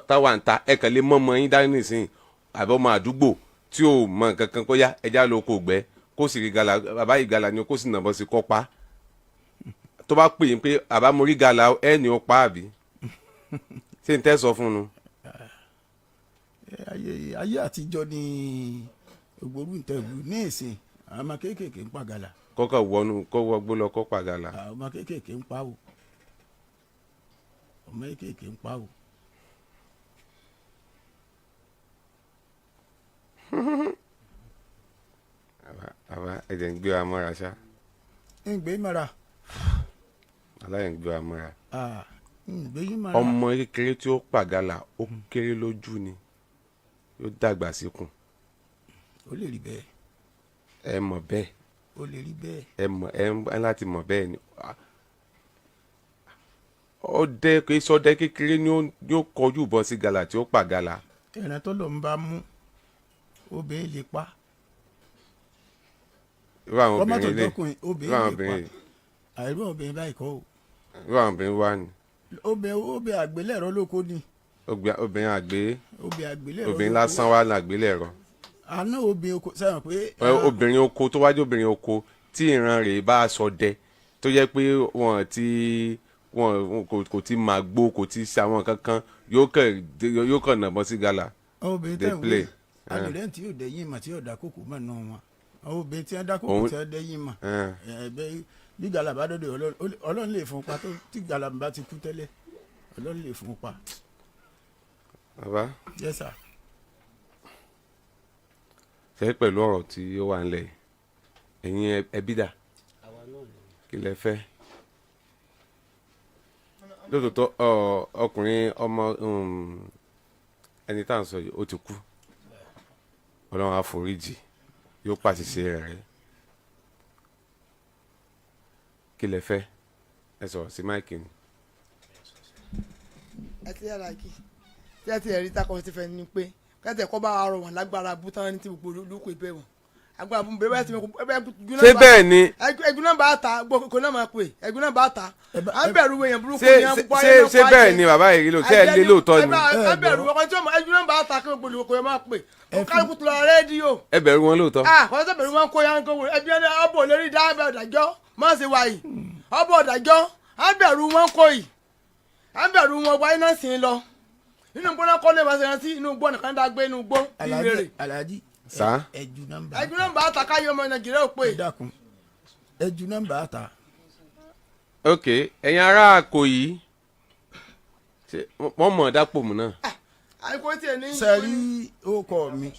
táwa ń ta, ẹ kàn lè mọ́mọ́ yín dání nísìnyí, àbí ọmọ àdúgbò tí ò mọ nǹkan kan, kó yá ẹja lọ kó gbẹ, kó sì rí gàlà, bàbá yìí gàlà ni, kó sì nà bọ́ sí kọ́ pa. Tó bá pè yín pé àbá mo rí gàlà, ẹ ní ó pa, àbí ṣé n tẹ́ sọ fún un? Ayé àtijọ́ ni ògbóró ntẹ̀wù. Ní ìsìn, àwọn ọmọ kéékèèké ń pa gàlà. Kọ́kọ́ wọnú kó wọgbó lọ kó pa gàlà. Àwọn ọmọ kéékèèké ń pa o, ọmọ kéékèèké ń pa o. Bàbá, ẹ̀jẹ̀ ń gbé wa mọ́ra ṣá. Ń gbé mọ́ra. Aláyẹ̀ ń gbé wa mọ́ra. Ah, ń gbé yín mọ́ra. Ọmọ kékeré tí ó pa gàlà, ó kéré lójú ni, yóò dàgbà síkùn. Ó lè rí bẹ́ẹ̀. Ẹ mọ̀ bẹ́ẹ̀. Ó lè rí bẹ́ẹ̀. Ẹ mọ̀, ẹ ń ẹ láti mọ̀ bẹ́ẹ̀ ni. Ah. Ọdẹ kì í sọdẹ kékeré ni ó kọjú ìbọn sí gàlà tí ó pa gàlà. Ẹran tó lọ ń bá mú, obìnrin lè pa. Irú àwọn Kọ́mọ́tò obìnrin ilé jọkùnrin, irú obìnrin àwọn lè pa. obìnrin. Àìrú obìnrin báyìí kọ́ o. Irú àwọn obìnrin wá ni. Obìnrin àgbélẹ̀rọ lóko ni. Obìnrin àgbé. Obìnrin àgbélẹ̀rọ Obìnrin lóko. lásán wà lágbélẹ̀rọ. Àná obìnrin oko sẹ́wọ̀n pé. Obìnrin oko tó wájú, obìnrin oko tí ìran rẹ̀ bá sọdẹ, tó jẹ́ pé wọ́n ti wọn kò ti máa gbó, kò ti ṣe àwọn kankan, yóò kàn nàbọ́n sí gàlà. Àwọn obìnrin Dey tẹ̀ ń wí play. alùrẹ́ tí yóò dẹ́yìn mà, tí yóò dá kókò mọ̀ nù wọn, àwọn obìnrin tí wọ́n dá kókò tí wọ́n dẹ́yìn mà, ẹ, bẹ́ẹ̀ bí gàlà bá dọ́dọ̀ Ọlọ́run, Ọlọ́run lè fún un pa. Tó tí gàlà bá ti kú tẹ́lẹ̀, Ọlọ́run lè fún un pa. Bàbá. Yes sir. Ṣe pẹ̀lú ọ̀rọ̀ tí ó wà nílẹ̀ yìí, ẹ̀yin ẹbí dà, kí lẹ fẹ́ lóòótọ́? Ọkùnrin ọmọ ẹni tá à ń sọ yìí, ó ti kú. Ọlọ́run á foríjì, yóò pàṣẹ rẹ̀ rẹ́. Kí lẹ fẹ́? Ẹ sọ̀rọ̀ sí mic ni. Ẹ ti yára kí tí ẹ ti ẹ̀rí takọ̀ ti fẹ́ ni pé kẹ́tẹ̀ kọ́ bá rọ̀ wọ́n lágbára bú tán ní ti gbogbo olùkọ́ ìbẹ̀ wọn agbára bú bẹ́ẹ̀ ti mọ̀. Ṣé bẹ́ẹ̀ ni? Ẹ̀gún náà bá ta kò náà máa pè, ẹ̀gún náà bá ta, à ń bẹ̀rù èèyàn burúkú Ṣé ní à ń bọ́ ṣé ayé náà ṣé pa bẹ́ẹ̀ jẹ. ni bàbá yìí lò? Ṣé ẹ lé lóòótọ́ ni? À ń bẹ̀rù ọkọ tí ẹ̀gún náà bá ta kí gbogbo olùkọ́ máa pè kálukú tó lọ rédíò. Ẹ bẹ̀rù wọn lóòótọ́? Ah, kọ́ tó bẹ̀rù wọn kó yá ń kó wò ẹbí ẹni ọbọ̀ lórí dábẹ́ ọ̀dàjọ́ má ṣe wáyì ọbọ̀ ọ̀dàjọ́. À ń bẹ̀rù wọn kó yìí, à ń bẹ̀rù wọn wáyé náà sì ń lọ inú gbóná kọ́lé wa ṣe rántí inú gbó nìkan dá gbé inú gbó ìrèrè. Alhaji, Alhaji. Sá. Ẹ ju nọ́mbà. Ẹ̀gún náà bá ta káyọ̀ ọmọ Nàìjíríà ò pé. Ẹ dákun, ẹ ju nọ́mbà ta. Ok, ẹ̀yin ará Ìkòyí, ṣé wọ́n mọ̀ dápò mù náà? Àìkú tiẹ̀ ní. Sẹ́rí orúkọ mi.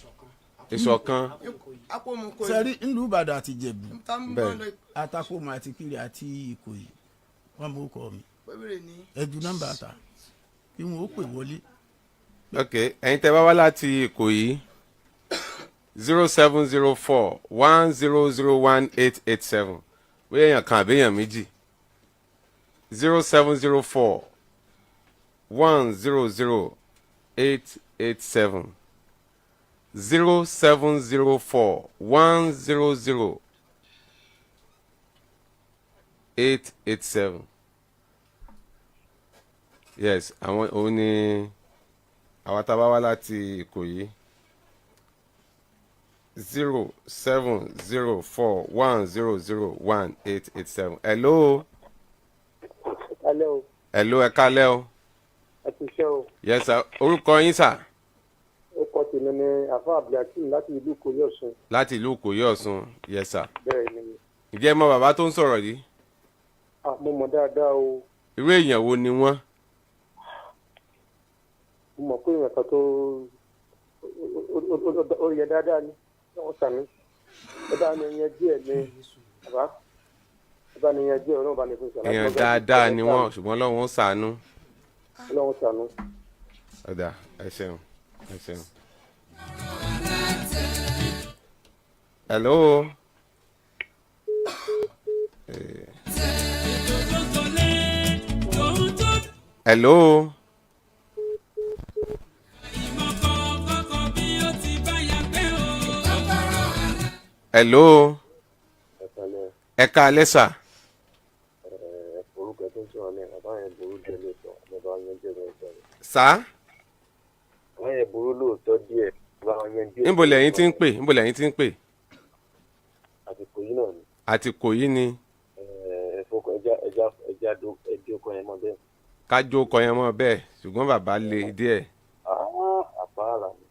Ìṣọ̀kan. Apòmù kò Sẹ́rí ńlú Ìbàdàn àti Ìjẹ̀bú, Bẹ́ẹ̀. Atakómọ àti Kiri àti Ìkòyí, wọ́n mọ orúkọ mi. Pébìrì ní. Ẹ ju nọ́mbà ta kí wọn ó pè wọlé. Ok, ẹ̀yin tẹ́ bá wá láti Ìkòyí, 07041001887. Bóyá èèyàn kan àbí èèyàn méjì, 0704100887, 0704100887. Yes, àwọn òun ni àwa tá a bá wá láti Ìkòyí, 07041001887. Hello. Hello, ẹ kálẹ́ o. Ẹ ti ṣe o. Yes sir, orúkọ yín sà? Ó kọ tèmi ní Àfa Abdulhakeem láti ìlú Ìkòyí Ọ̀ṣun. Láti ìlú Ìkòyí Ọ̀ṣun, yes sir. Bẹ́ẹ̀ ni. Ǹjẹ́ ẹ mọ bàbá tó ń sọ̀rọ̀ yìí? Ah, mo mọ̀ dáadáa o. Irú èèyàn wo ni wọ́n? Mo mọ̀ pé èèyàn kan tó ó yẹ dáadáa ni wọ́n sàmì. Ẹ bá ní yẹn díẹ̀ ní bàbá, ẹ bá ní yẹn díẹ̀, Ọlọ́run bá ní fún ìṣàlàyé. Èèyàn dáadáa ni wọ́n, ṣùgbọ́n Ọlọ́run ó ṣàánú. Ọlọ́run ṣàánú. Ọ̀dà, ẹ ṣeun, ẹ ṣeun. Hello. Hello. Hello. Ẹ káalẹ́ sà. Orúkọ tó ń sọ̀rọ̀ ní bàbá yẹn burú díẹ̀ lóòótọ́, bàbá yẹn jẹ́ lóòótọ́. Sà. Bàbá yẹn burú lóòótọ́ díẹ̀, bàbá yẹn díẹ̀. Níbo lẹ̀yin tí ń pè? Níbo lẹ̀yin tí ń pè? Àsìkò yìí náà ni. Àtìkò yìí ni. Ẹ̀ẹ́dẹ́gbẹ̀ẹ́ ẹja ẹja ẹja ẹjọ́ kan yẹn mọ́ bẹ́ẹ̀. Kájó kọ yẹn mọ́ bẹ́ẹ̀, ṣùgbọ́n bàbá le díẹ̀. Àpárá ni.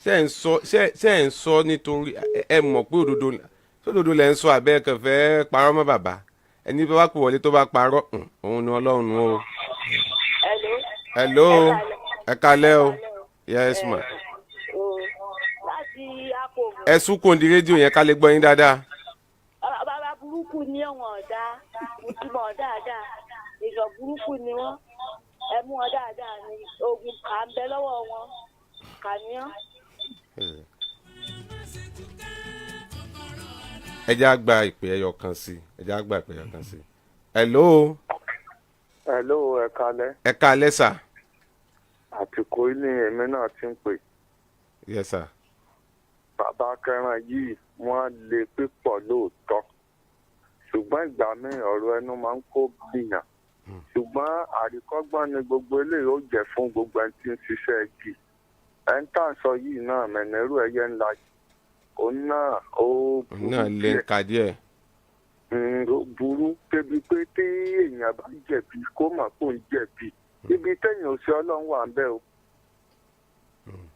Ṣé ẹ̀ ń sọ, ṣé ẹ̀ ń sọ nítorí ẹ mọ̀ pé òdodo sódodo lẹ̀ ń sọ, àbẹ́ kàn fẹ́ parọ́ mọ́ bàbá? Ẹni bá kú wọlé tó bá parọ́, òun ni Ọlọ́run o. Hello, ẹ káalẹ́ o. Yes ma. Láti Apòmù. Ẹ sún kòndì rédíò yẹn ká lè gbọ́ yín dáadáa. Bàbá burúkú ni ẹ̀wọ̀n ọ̀dà, mo ti mọ̀ dáadáa. Ìṣọ̀ burúkú ni wọ́n. Ẹ mú wọn dáadáa ni oògùn kà ń bẹ lọ́wọ́ wọn. Kà ní ọ́. Ẹ jẹ́ á gba ìpè ẹyọ kan sí, ẹ jẹ́ á gba ìpè ẹyọ kan sí. Hello. Hello, ẹ káalẹ́. Ẹ káalẹ́ sà. Àtìkò yìí ni èmi náà ti ń pè. Yes sir. Bàbá Kẹran yìí wọ́n lè pípọ̀ lóòótọ́, ṣùgbọ́n ìgbà míì ọ̀rọ̀ ẹnu máa ń kó bìyàn, ṣùgbọ́n àríkọ́gbọ́n ni gbogbo eléyìí ó jẹ́ fún gbogbo ẹni tí ń ṣiṣẹ́ igi. Ẹni tá à ń sọ yìí náà mẹ̀nẹ́rù ẹyẹ ńlá, òun náà ó Òun náà lè ń ka díẹ̀. Ó burú débi pé tí èèyàn bá jẹ̀bi kó mọ̀ kó ń jẹ̀bi, ibi téèyàn ò ṣe Ọlọ́run wà ń bẹ̀ o.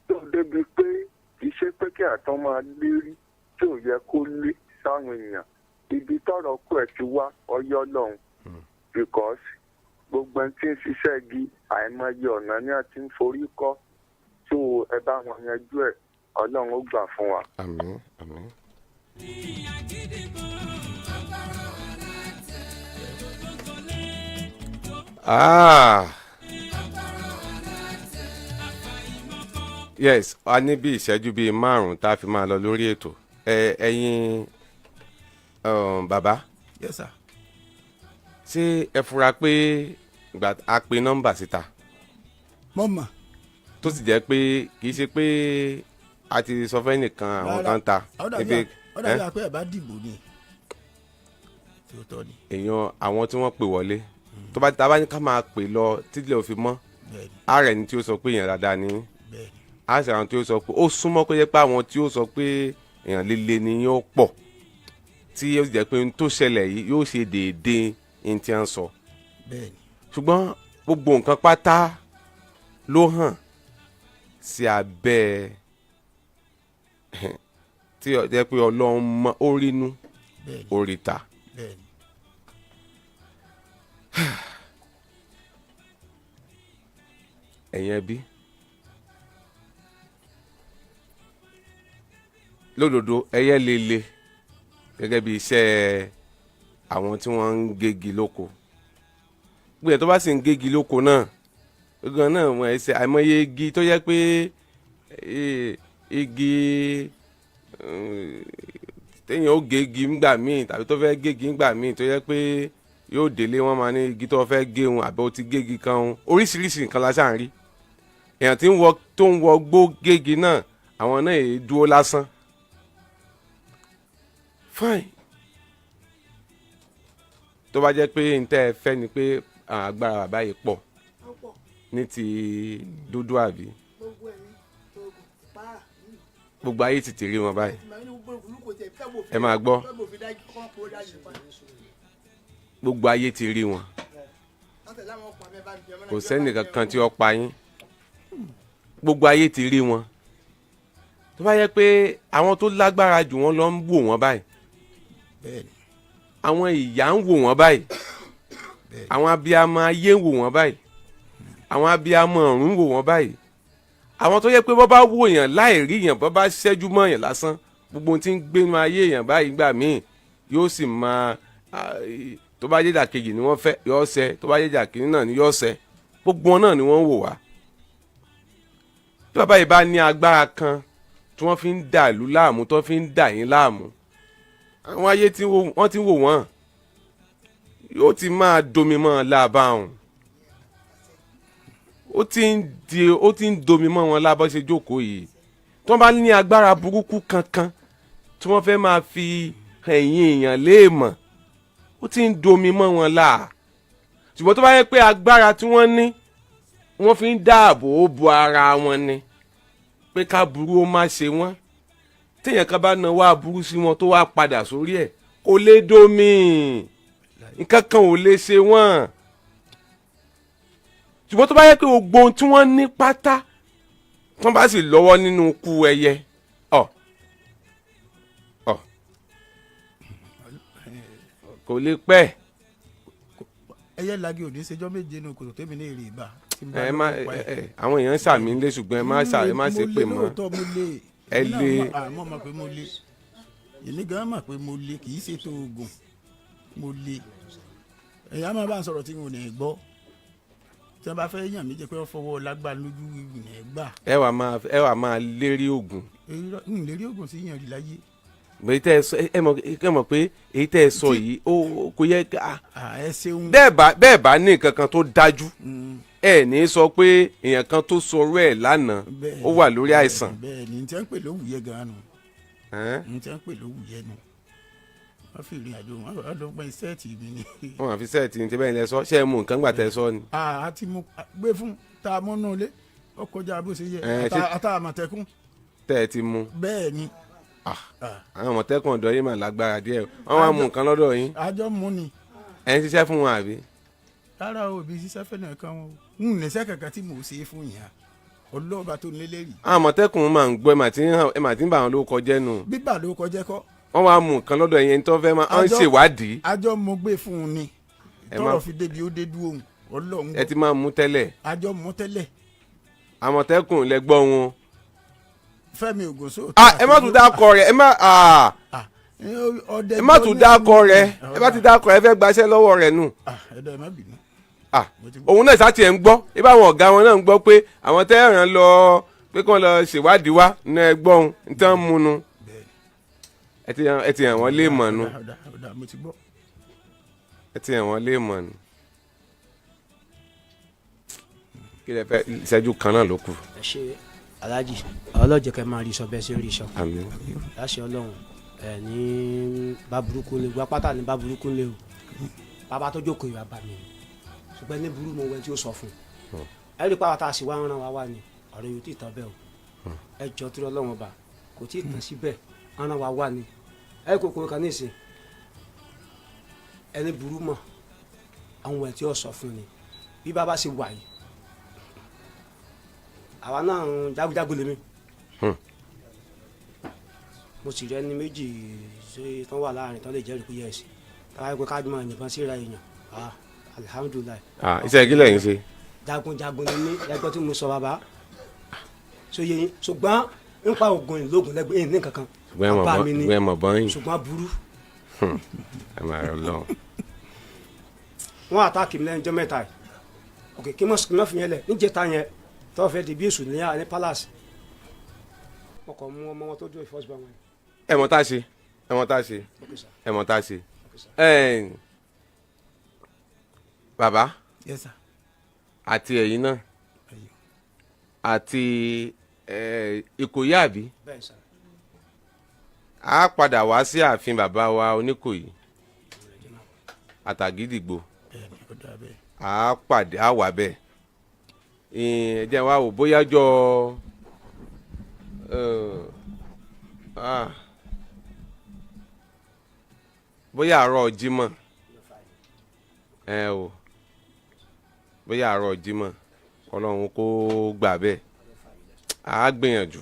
Tó débi pé kì í ṣe pé kí àtọ́ máa lérí tí ò yẹ kó lé sáwọn èèyàn, ibi tọ́rọ̀ kú ẹ̀ ti wá ọyọ́ lọ́hùn, because gbogbo ẹni tí ń ṣiṣẹ́ igi àìmọye ọ̀nà ni a ti ń forí kọ́ tó. Ẹ bá wọn yanjú ẹ̀, Ọlọ́run ó gbà fún wa. Àmín, àmín. Ah. Yes, a ní bí ìṣẹ́jú bíi 5 tá a fi máa lọ lórí ètò. Ẹ̀yin bàbá. Yes sir. Ṣé ẹ fura pé ìgbà a pe nọ́mbà síta? Mo mọ̀. Tó sì jẹ́ pé kì í ṣe pé a ti sọ fẹ́ nìkan àwọn kan ta. Ó dàbí àpé ẹ̀ bá dìbò ni. Tòótọ́ ni. Èèyàn àwọn tí wọ́n pè wọlé tó bá ta bá ní ká máa pè lọ títí lè fi mọ́ ààrẹ ni tí ó sọ pé èèyàn dáadáa ni, á sì àwọn tí ó sọ pé ó súnmọ́ kó jẹ́ pé àwọn tí ó sọ pé èèyàn líle ni yóò pọ̀, tí ó sì jẹ́ pé n tó ṣẹlẹ̀ yìí yóò ṣe déédéé n tí a ń sọ. Ṣùgbọ́n gbogbo nǹkan pátá ló hàn sí abẹ́ tí ó jẹ́ pé Ọlọ́run mọ orínú oríta. Ẹ̀yin ẹbí lódodo ẹyẹ lele gẹ́gẹ́ bí iṣẹ́ àwọn tí wọ́n ń gégi lóko. Gbìyànjú tó bá sì ń gégi lóko náà gan náà wọ́n ẹ̀ ṣe àìmọye igi tó yẹ pé igi téèyàn ó gégi ńgbà míì tàbí tó fẹ́ gégi ńgbà míì tó yẹ pé yóò délé wọ́n máa ní igi tó fẹ́ gé òun àbí ó ti gégi kan òun, oríṣiríṣi nǹkan la ṣáà ń rí. Èèyàn tí ń wọ tó ń wọ gbó gégi náà àwọn náà èyí dúró lásán. Fine, tó bá jẹ́ pé n tẹ́ ẹ fẹ́ ni pé agbára bàbá yìí pọ̀ ní ti dúdú àbí gbogbo ayé ti tèrè wọn báyìí, ẹ máa gbọ́, gbogbo ayé ti rí wọn. Kò sẹ́nìkan kan tí ó pa yín. Gbogbo ayé ti rí wọn. Tó bá yẹ pé àwọn tó lágbára jù wọ́n lọ ń wò wọ́n báyìí, Bẹ́ẹ̀ni. àwọn ìyá ń wò wọ́n báyìí, àwọn abiyamọ ayé ń wò wọ́n báyìí, àwọn abiyamọ ọ̀run ń wò wọ́n báyìí, àwọn tó yẹ pé bọ́ bá wò yàn láì rí yàn, bọ́ bá ṣẹ́jú mọ́ yàn lásán, gbogbo ohun tí ń gbénu ayé yàn báyìí gbà míì yóò sì máa tó bá jẹ́jà kejì ni wọ́n fẹ́ yóò ṣẹ, tó bá jẹ́jà kejì náà ni yóò ṣẹ. Gbogbo wọn náà ni wọ́n ń wò wá. Tí bàbá yìí bá ní agbára kan tí wọ́n fi ń dà ìlú láàmú, tí wọ́n fi ń dà yín láàmú, àwọn ayé tí wọ́n ti ń wò wọ́n yóò ti máa domi mọ́ wọn láàbá ọ̀hún. Ó ti ń di, ó ti ń domi mọ́ wọn lábọ́ ṣe jókòó yìí. Tí wọ́n bá ní agbára burúkú kankan tí wọ́n fẹ́ máa fi ẹ̀yìn èèyàn léèmọ̀, ó ti ń domi mọ́ wọn láà. Ṣùgbọ́n tó bá yẹ pé agbára tí wọ́n ní wọ́n fi ń dáàbò bo ara wọn ni, pé ká burú ó má ṣe wọ́n, téèyàn kan bá nawọ́ aburú sí wọn tó wá padà sórí ẹ̀, kò lè domi, nǹkan kan ò lè ṣe wọ́n. Ṣùgbọ́n tó bá yẹ pé gbogbo ohun tí wọ́n ní pátá, tí wọ́n bá sì lọ́wọ́ nínú ikú ẹyẹ ọ̀ ọ̀, kò lè pẹ́. Ẹyẹ lagi òní ṣèjọ́ 7 nù kòtò tèmi ní èrè ìbá. Tí n bá Ẹ má lọ́wọ́ pa ẹ ẹ, àwọn èèyàn ń sàmì ńlé, ṣùgbọ́n ẹ má ṣe pè Mo mọ́. lè lóòótọ́, mo lè. Ẹ Èmi náà lè. Àmọ́ mọ̀ pé mo lè, èmi gan mọ̀ pé mo lè. Kì í ṣètò oògùn, mo lè. Èèyàn máa bá ń sọ̀rọ̀ tí n ò ní gbọ́. Tí wọ́n bá fẹ́ yàn mí jẹ́ pé wọ́n fọwọ́ lágbá lójú ní gbà. Ẹ wà máa lérí oògùn. N lè rí oògùn sí yàn rí láyé. Èyí tẹ́ ẹ sọ, ẹ mọ̀ pé èyí tẹ́ ẹ sọ yìí, ó kò yẹ ká. Ẹ ṣeun. Bẹ́ẹ̀ bá ní nǹkan kan tó dájú, ẹ ní sọ pé èèyàn kan tó sọ̀rọ̀ ẹ̀ lánàá, ó wà lórí àìsàn. Bẹ́ẹ̀ ni, n tí wọ́n ń pè lówùyẹ gan-an nù. Ẹ́n? N tí wọ́n ń pè lówùyẹ nù. Wọ́n fi ìrìn àjò wọn, wọ́n lọ pẹ́ set mi ni. Wọn àfi set ní ti bẹ́ẹ̀ lẹ sọ. Ṣé ẹ mú nǹkan gbà tẹ́ sọ ni? A ti mú gbé fún tá a mú nù ilé, ó kọjá bó ṣe yẹ. Ata Àmọ̀tẹ́kùn. Tẹ́ ẹ ti mú? Bẹ́ẹ̀ ni. Àwọn Àmọ̀tẹ́kùn ọ̀dọ́ yìí mà lágbára díẹ̀. Wọ́n wá mú nǹkan lọ́dọ̀ yín? Àjọ mú ni. Ẹ̀ ń ṣiṣẹ́ fún wọn, àbí? Rárá o, òbí ṣiṣẹ́ fẹ́nà kan wọn o, n ní sẹ́ kankan tí mò ń ṣe fún yàn ọlọ́ọ̀bá tó nílé rí. Àwọn Àmọ̀tẹ́kùn máa ń gbọ́, ẹ mà ti ń bà wọn lórúkọ jẹ́ nù. Bíbà ló kọjẹ́ kọ́. Wọ́n wá mú nǹkan lọ́dọ̀ yẹn tó fẹ́ máa ń ṣèwádìí. Àjọ mo gbé fún un ni. Ẹ Tọrọ fi débi ó dé dúró òun Ọlọ́run. Ẹ ti máa mú tẹ́lẹ̀? Àjọ mú tẹ́lẹ̀. Àmọ̀tẹ́kùn lẹ gbọ́ wọn. Fẹ́mi Ògùnso. Ah, ẹ má tún dákọ rẹ, ẹ má ah Ọdẹ. Ẹ má tún dákọ rẹ. Ẹ bá ti dákọ rẹ, ẹ fẹ́ gbaṣẹ́ lọ́wọ́ rẹ nù. Ẹ̀dọ̀, ẹ má bínú. Ah, òun náà sá tiẹ̀ ń gbọ́ ibà, àwọn ọ̀gá wọn náà ń gbọ́ pé àwọn tẹ́ ẹ̀ràn lọ pé kí wọ́n lọ ṣèwádìí wá ní ẹgbọ́n ní tán múnu. Ẹ ti hàn wọ́n lé mọ̀ nu. Ọ̀dà ọ̀dà, mo ti gbọ́. Ẹ ti hàn wọ́n lé mọ̀ nu. Kí lẹ fẹ́? Ìṣẹ́jú kan náà ló kù. Ẹ ṣe, aláàjì. Ọlọ́jẹ̀ kẹ́ máa rí sọ bẹ́ẹ̀ ṣe ń rí sọ. Àmín. Láṣẹ Ọlọ́run, ẹ ní bá burúkú lé gba pátá, ní bá burúkú lé o. Bàbá tó jókòó ìwà bà mí ni, ṣùgbọ́n ní burú mo wẹ tí ó sọ fún un. Ẹ rí i pàwọn tá a sì wá ń ràn wá wá ni ọ̀rọ̀ yóò tí ì tán bẹ́ẹ̀ o. Ẹ jọ tó Ọlọ́run ọba, kò tí ì tán síbẹ̀, ń ràn wá wá ni. Ẹ kò kúrò kan ní ìsìn, ẹni burú mọ̀ àwọn ẹ̀ tí ó sọ fún ni. Bí bàbá ṣe wà yìí, àwa náà ń jagunjagun lèmi. Mo sì rí ẹni méjì ṣe tán wà láàrin tán lè jẹ́rìí pé yẹ́sì táwa pé ká máa yìnbọn síra èèyàn, ah, alihamudulilayi. Ah, iṣẹ́ kí lẹ̀yin ṣe? Jagunjagun ni mí, ẹgbẹ́ tí mo sọ bàbá so yẹ yín, ṣùgbọ́n nípa oògùn ìlógún lẹ́gbẹ̀ẹ́ ní kankan. Ṣùgbọ́n ẹ mọ̀ Bàbá bọ́n mi ni. Ṣùgbọ́n ẹ mọ̀ bọ́n yìí. Ṣùgbọ́n burú. Ẹ máa rọ lọ. Wọ́n attack mi lẹ́yìn ọjọ́ 3 yìí. Ok, kí mọ̀ fi yẹn lẹ̀ níjẹta yẹn tọ́wọ́ fẹ́ di bí èṣù ní palace, wọ́n kàn mú ọmọ wọn tó dúró first born wọn. Ẹ mọ̀ tá a ṣe, ẹ mọ̀ tá a ṣe. Ok sir. Ẹ mọ̀ tá a ṣe. Ok sir. Ẹ bàbá. Yes sir. Àti ẹ̀yin náà àti Ìkòyí, àbí? Bẹ́ẹ̀ sir. A padà wá sí ààfin bàbá wa Oníkòyí àtàgídìgbò. Bẹ́ẹ̀ni, ó dà bẹ́ẹ̀. A pàdé, a wà bẹ́ẹ̀. Ẹ jẹ́ wá wò bóyá jọ bóyá àárọ̀ Jímọ̀ ẹ o. Bóyá àárọ̀ Jímọ̀, Ọlọ́run kó gbà bẹ́ẹ̀, á gbìyànjú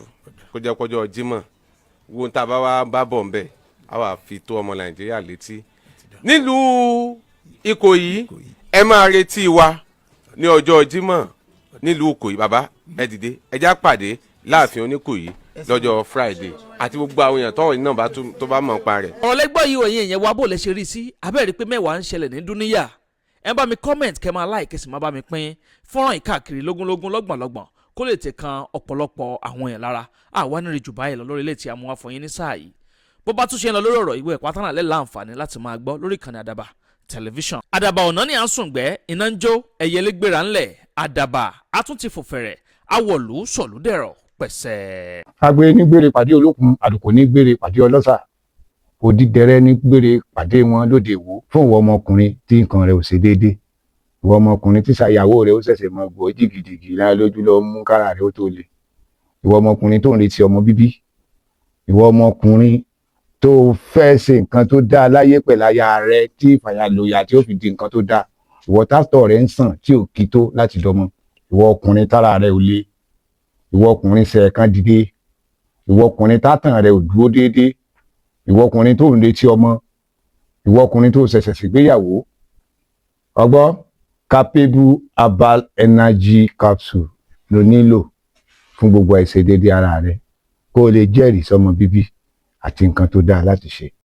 kó jẹ́ pọ́jọ́ Jímọ̀ wo tá a bá wá bá bọ̀ ń bẹ̀, á wà fi tó ọmọ Nàìjíríà létí nílùú Ìkòyí. Ẹ máa retí wa ní ọjọ́ Jímọ̀ nílùú Ìkòyí. Bàbá, ẹ dìde, ẹ já pàdé láàfin Oníkòyí lọ́jọ́ Friday, àti gbogbo àwọn èèyàn tọ́wọ́ náà bá tó bá mọ̀ nípa rẹ̀. Ọ̀rọ̀ lẹ́gbọ́ yìí, òye ìyẹn wa, bó lẹ ṣe rí sí abẹ́rẹ́ pé mẹ́wàá ń ṣẹlẹ̀ ní dúníyà. Ẹ bá mi comment, kẹ́ máa like, kẹ́ sì máa bá mi pín fọ́nrán ìkáàkiri lógúnlógún, lọ́gbọ̀nlọ́gbọ̀n, kó lè tẹ̀ kan ọ̀pọ̀lọpọ̀ àwọn èèyàn lára. Àwa nírì jù báyìí lọ lórí ilé tí a mú wá fún yín ní sáà yìí. Bó bá tún ṣe ń lọ lórí ọ̀rọ̀ ìwé ẹ̀pá tánà lẹ́ láǹfààní láti máa gbọ́ lórí ìkànnì Àdàbà Tẹlifíṣàn. Àdàbà ọ̀nà ni à ń sùn gbẹ́, iná ń jó, ẹyẹlé gbéra ńlẹ̀, Àdàbà a tún ti fò fẹ̀rẹ̀, awọ̀lú sọ̀lúdẹ̀rọ̀ pẹ̀sẹ̀. Agbe ní gbére pàdé olókun, àlùkò ní gbére pàdé ọlọ́sà, òdìdẹrẹ́ ní gbére pàdé wọn lóde Ìwó. Fún ìwọ ọmọkùnrin tí nǹkan rẹ̀ ò ṣe déédé, ìwọ ọmọkùnrin tí ṣàyàwó rẹ̀ ó ṣẹ̀ṣẹ̀ mọ gbọ́ jìgìjìgì lára lójú lọ mú kára rẹ̀ ó tó le, ìwọ ọmọkùnrin tó ń retí ọmọ bíbí, ìwọ ọmọkùnrin tó fẹ́ ṣe nǹkan tó dáa láyé pẹ̀lú aya rẹ̀ tí ìfàyàlòyà tí ó fi di nǹkan tó dáa, ìwọ tásítọ̀ rẹ̀ ń sàn tí ò kí tó láti dọmọ, ìwọ ọkùnrin tára rẹ̀ ò le, ìwọ ọkùnrin ṣẹ̀ẹ̀kan dìde, ìwọ ọkùnrin tátàn rẹ̀ ò dúró déédéé, ìwọ ọkùnrin tó ń retí ọmọ, ìwọ ọkùnrin tó ṣẹ̀ṣẹ̀ ṣègbéyàwó, ọgbọ́ Capable Herbal Energy Capsule ló nílò fún gbogbo àìṣedéédé ara rẹ, kó o lè jẹ́rìí sọmọ bíbí àti nǹkan tó dáa láti ṣe.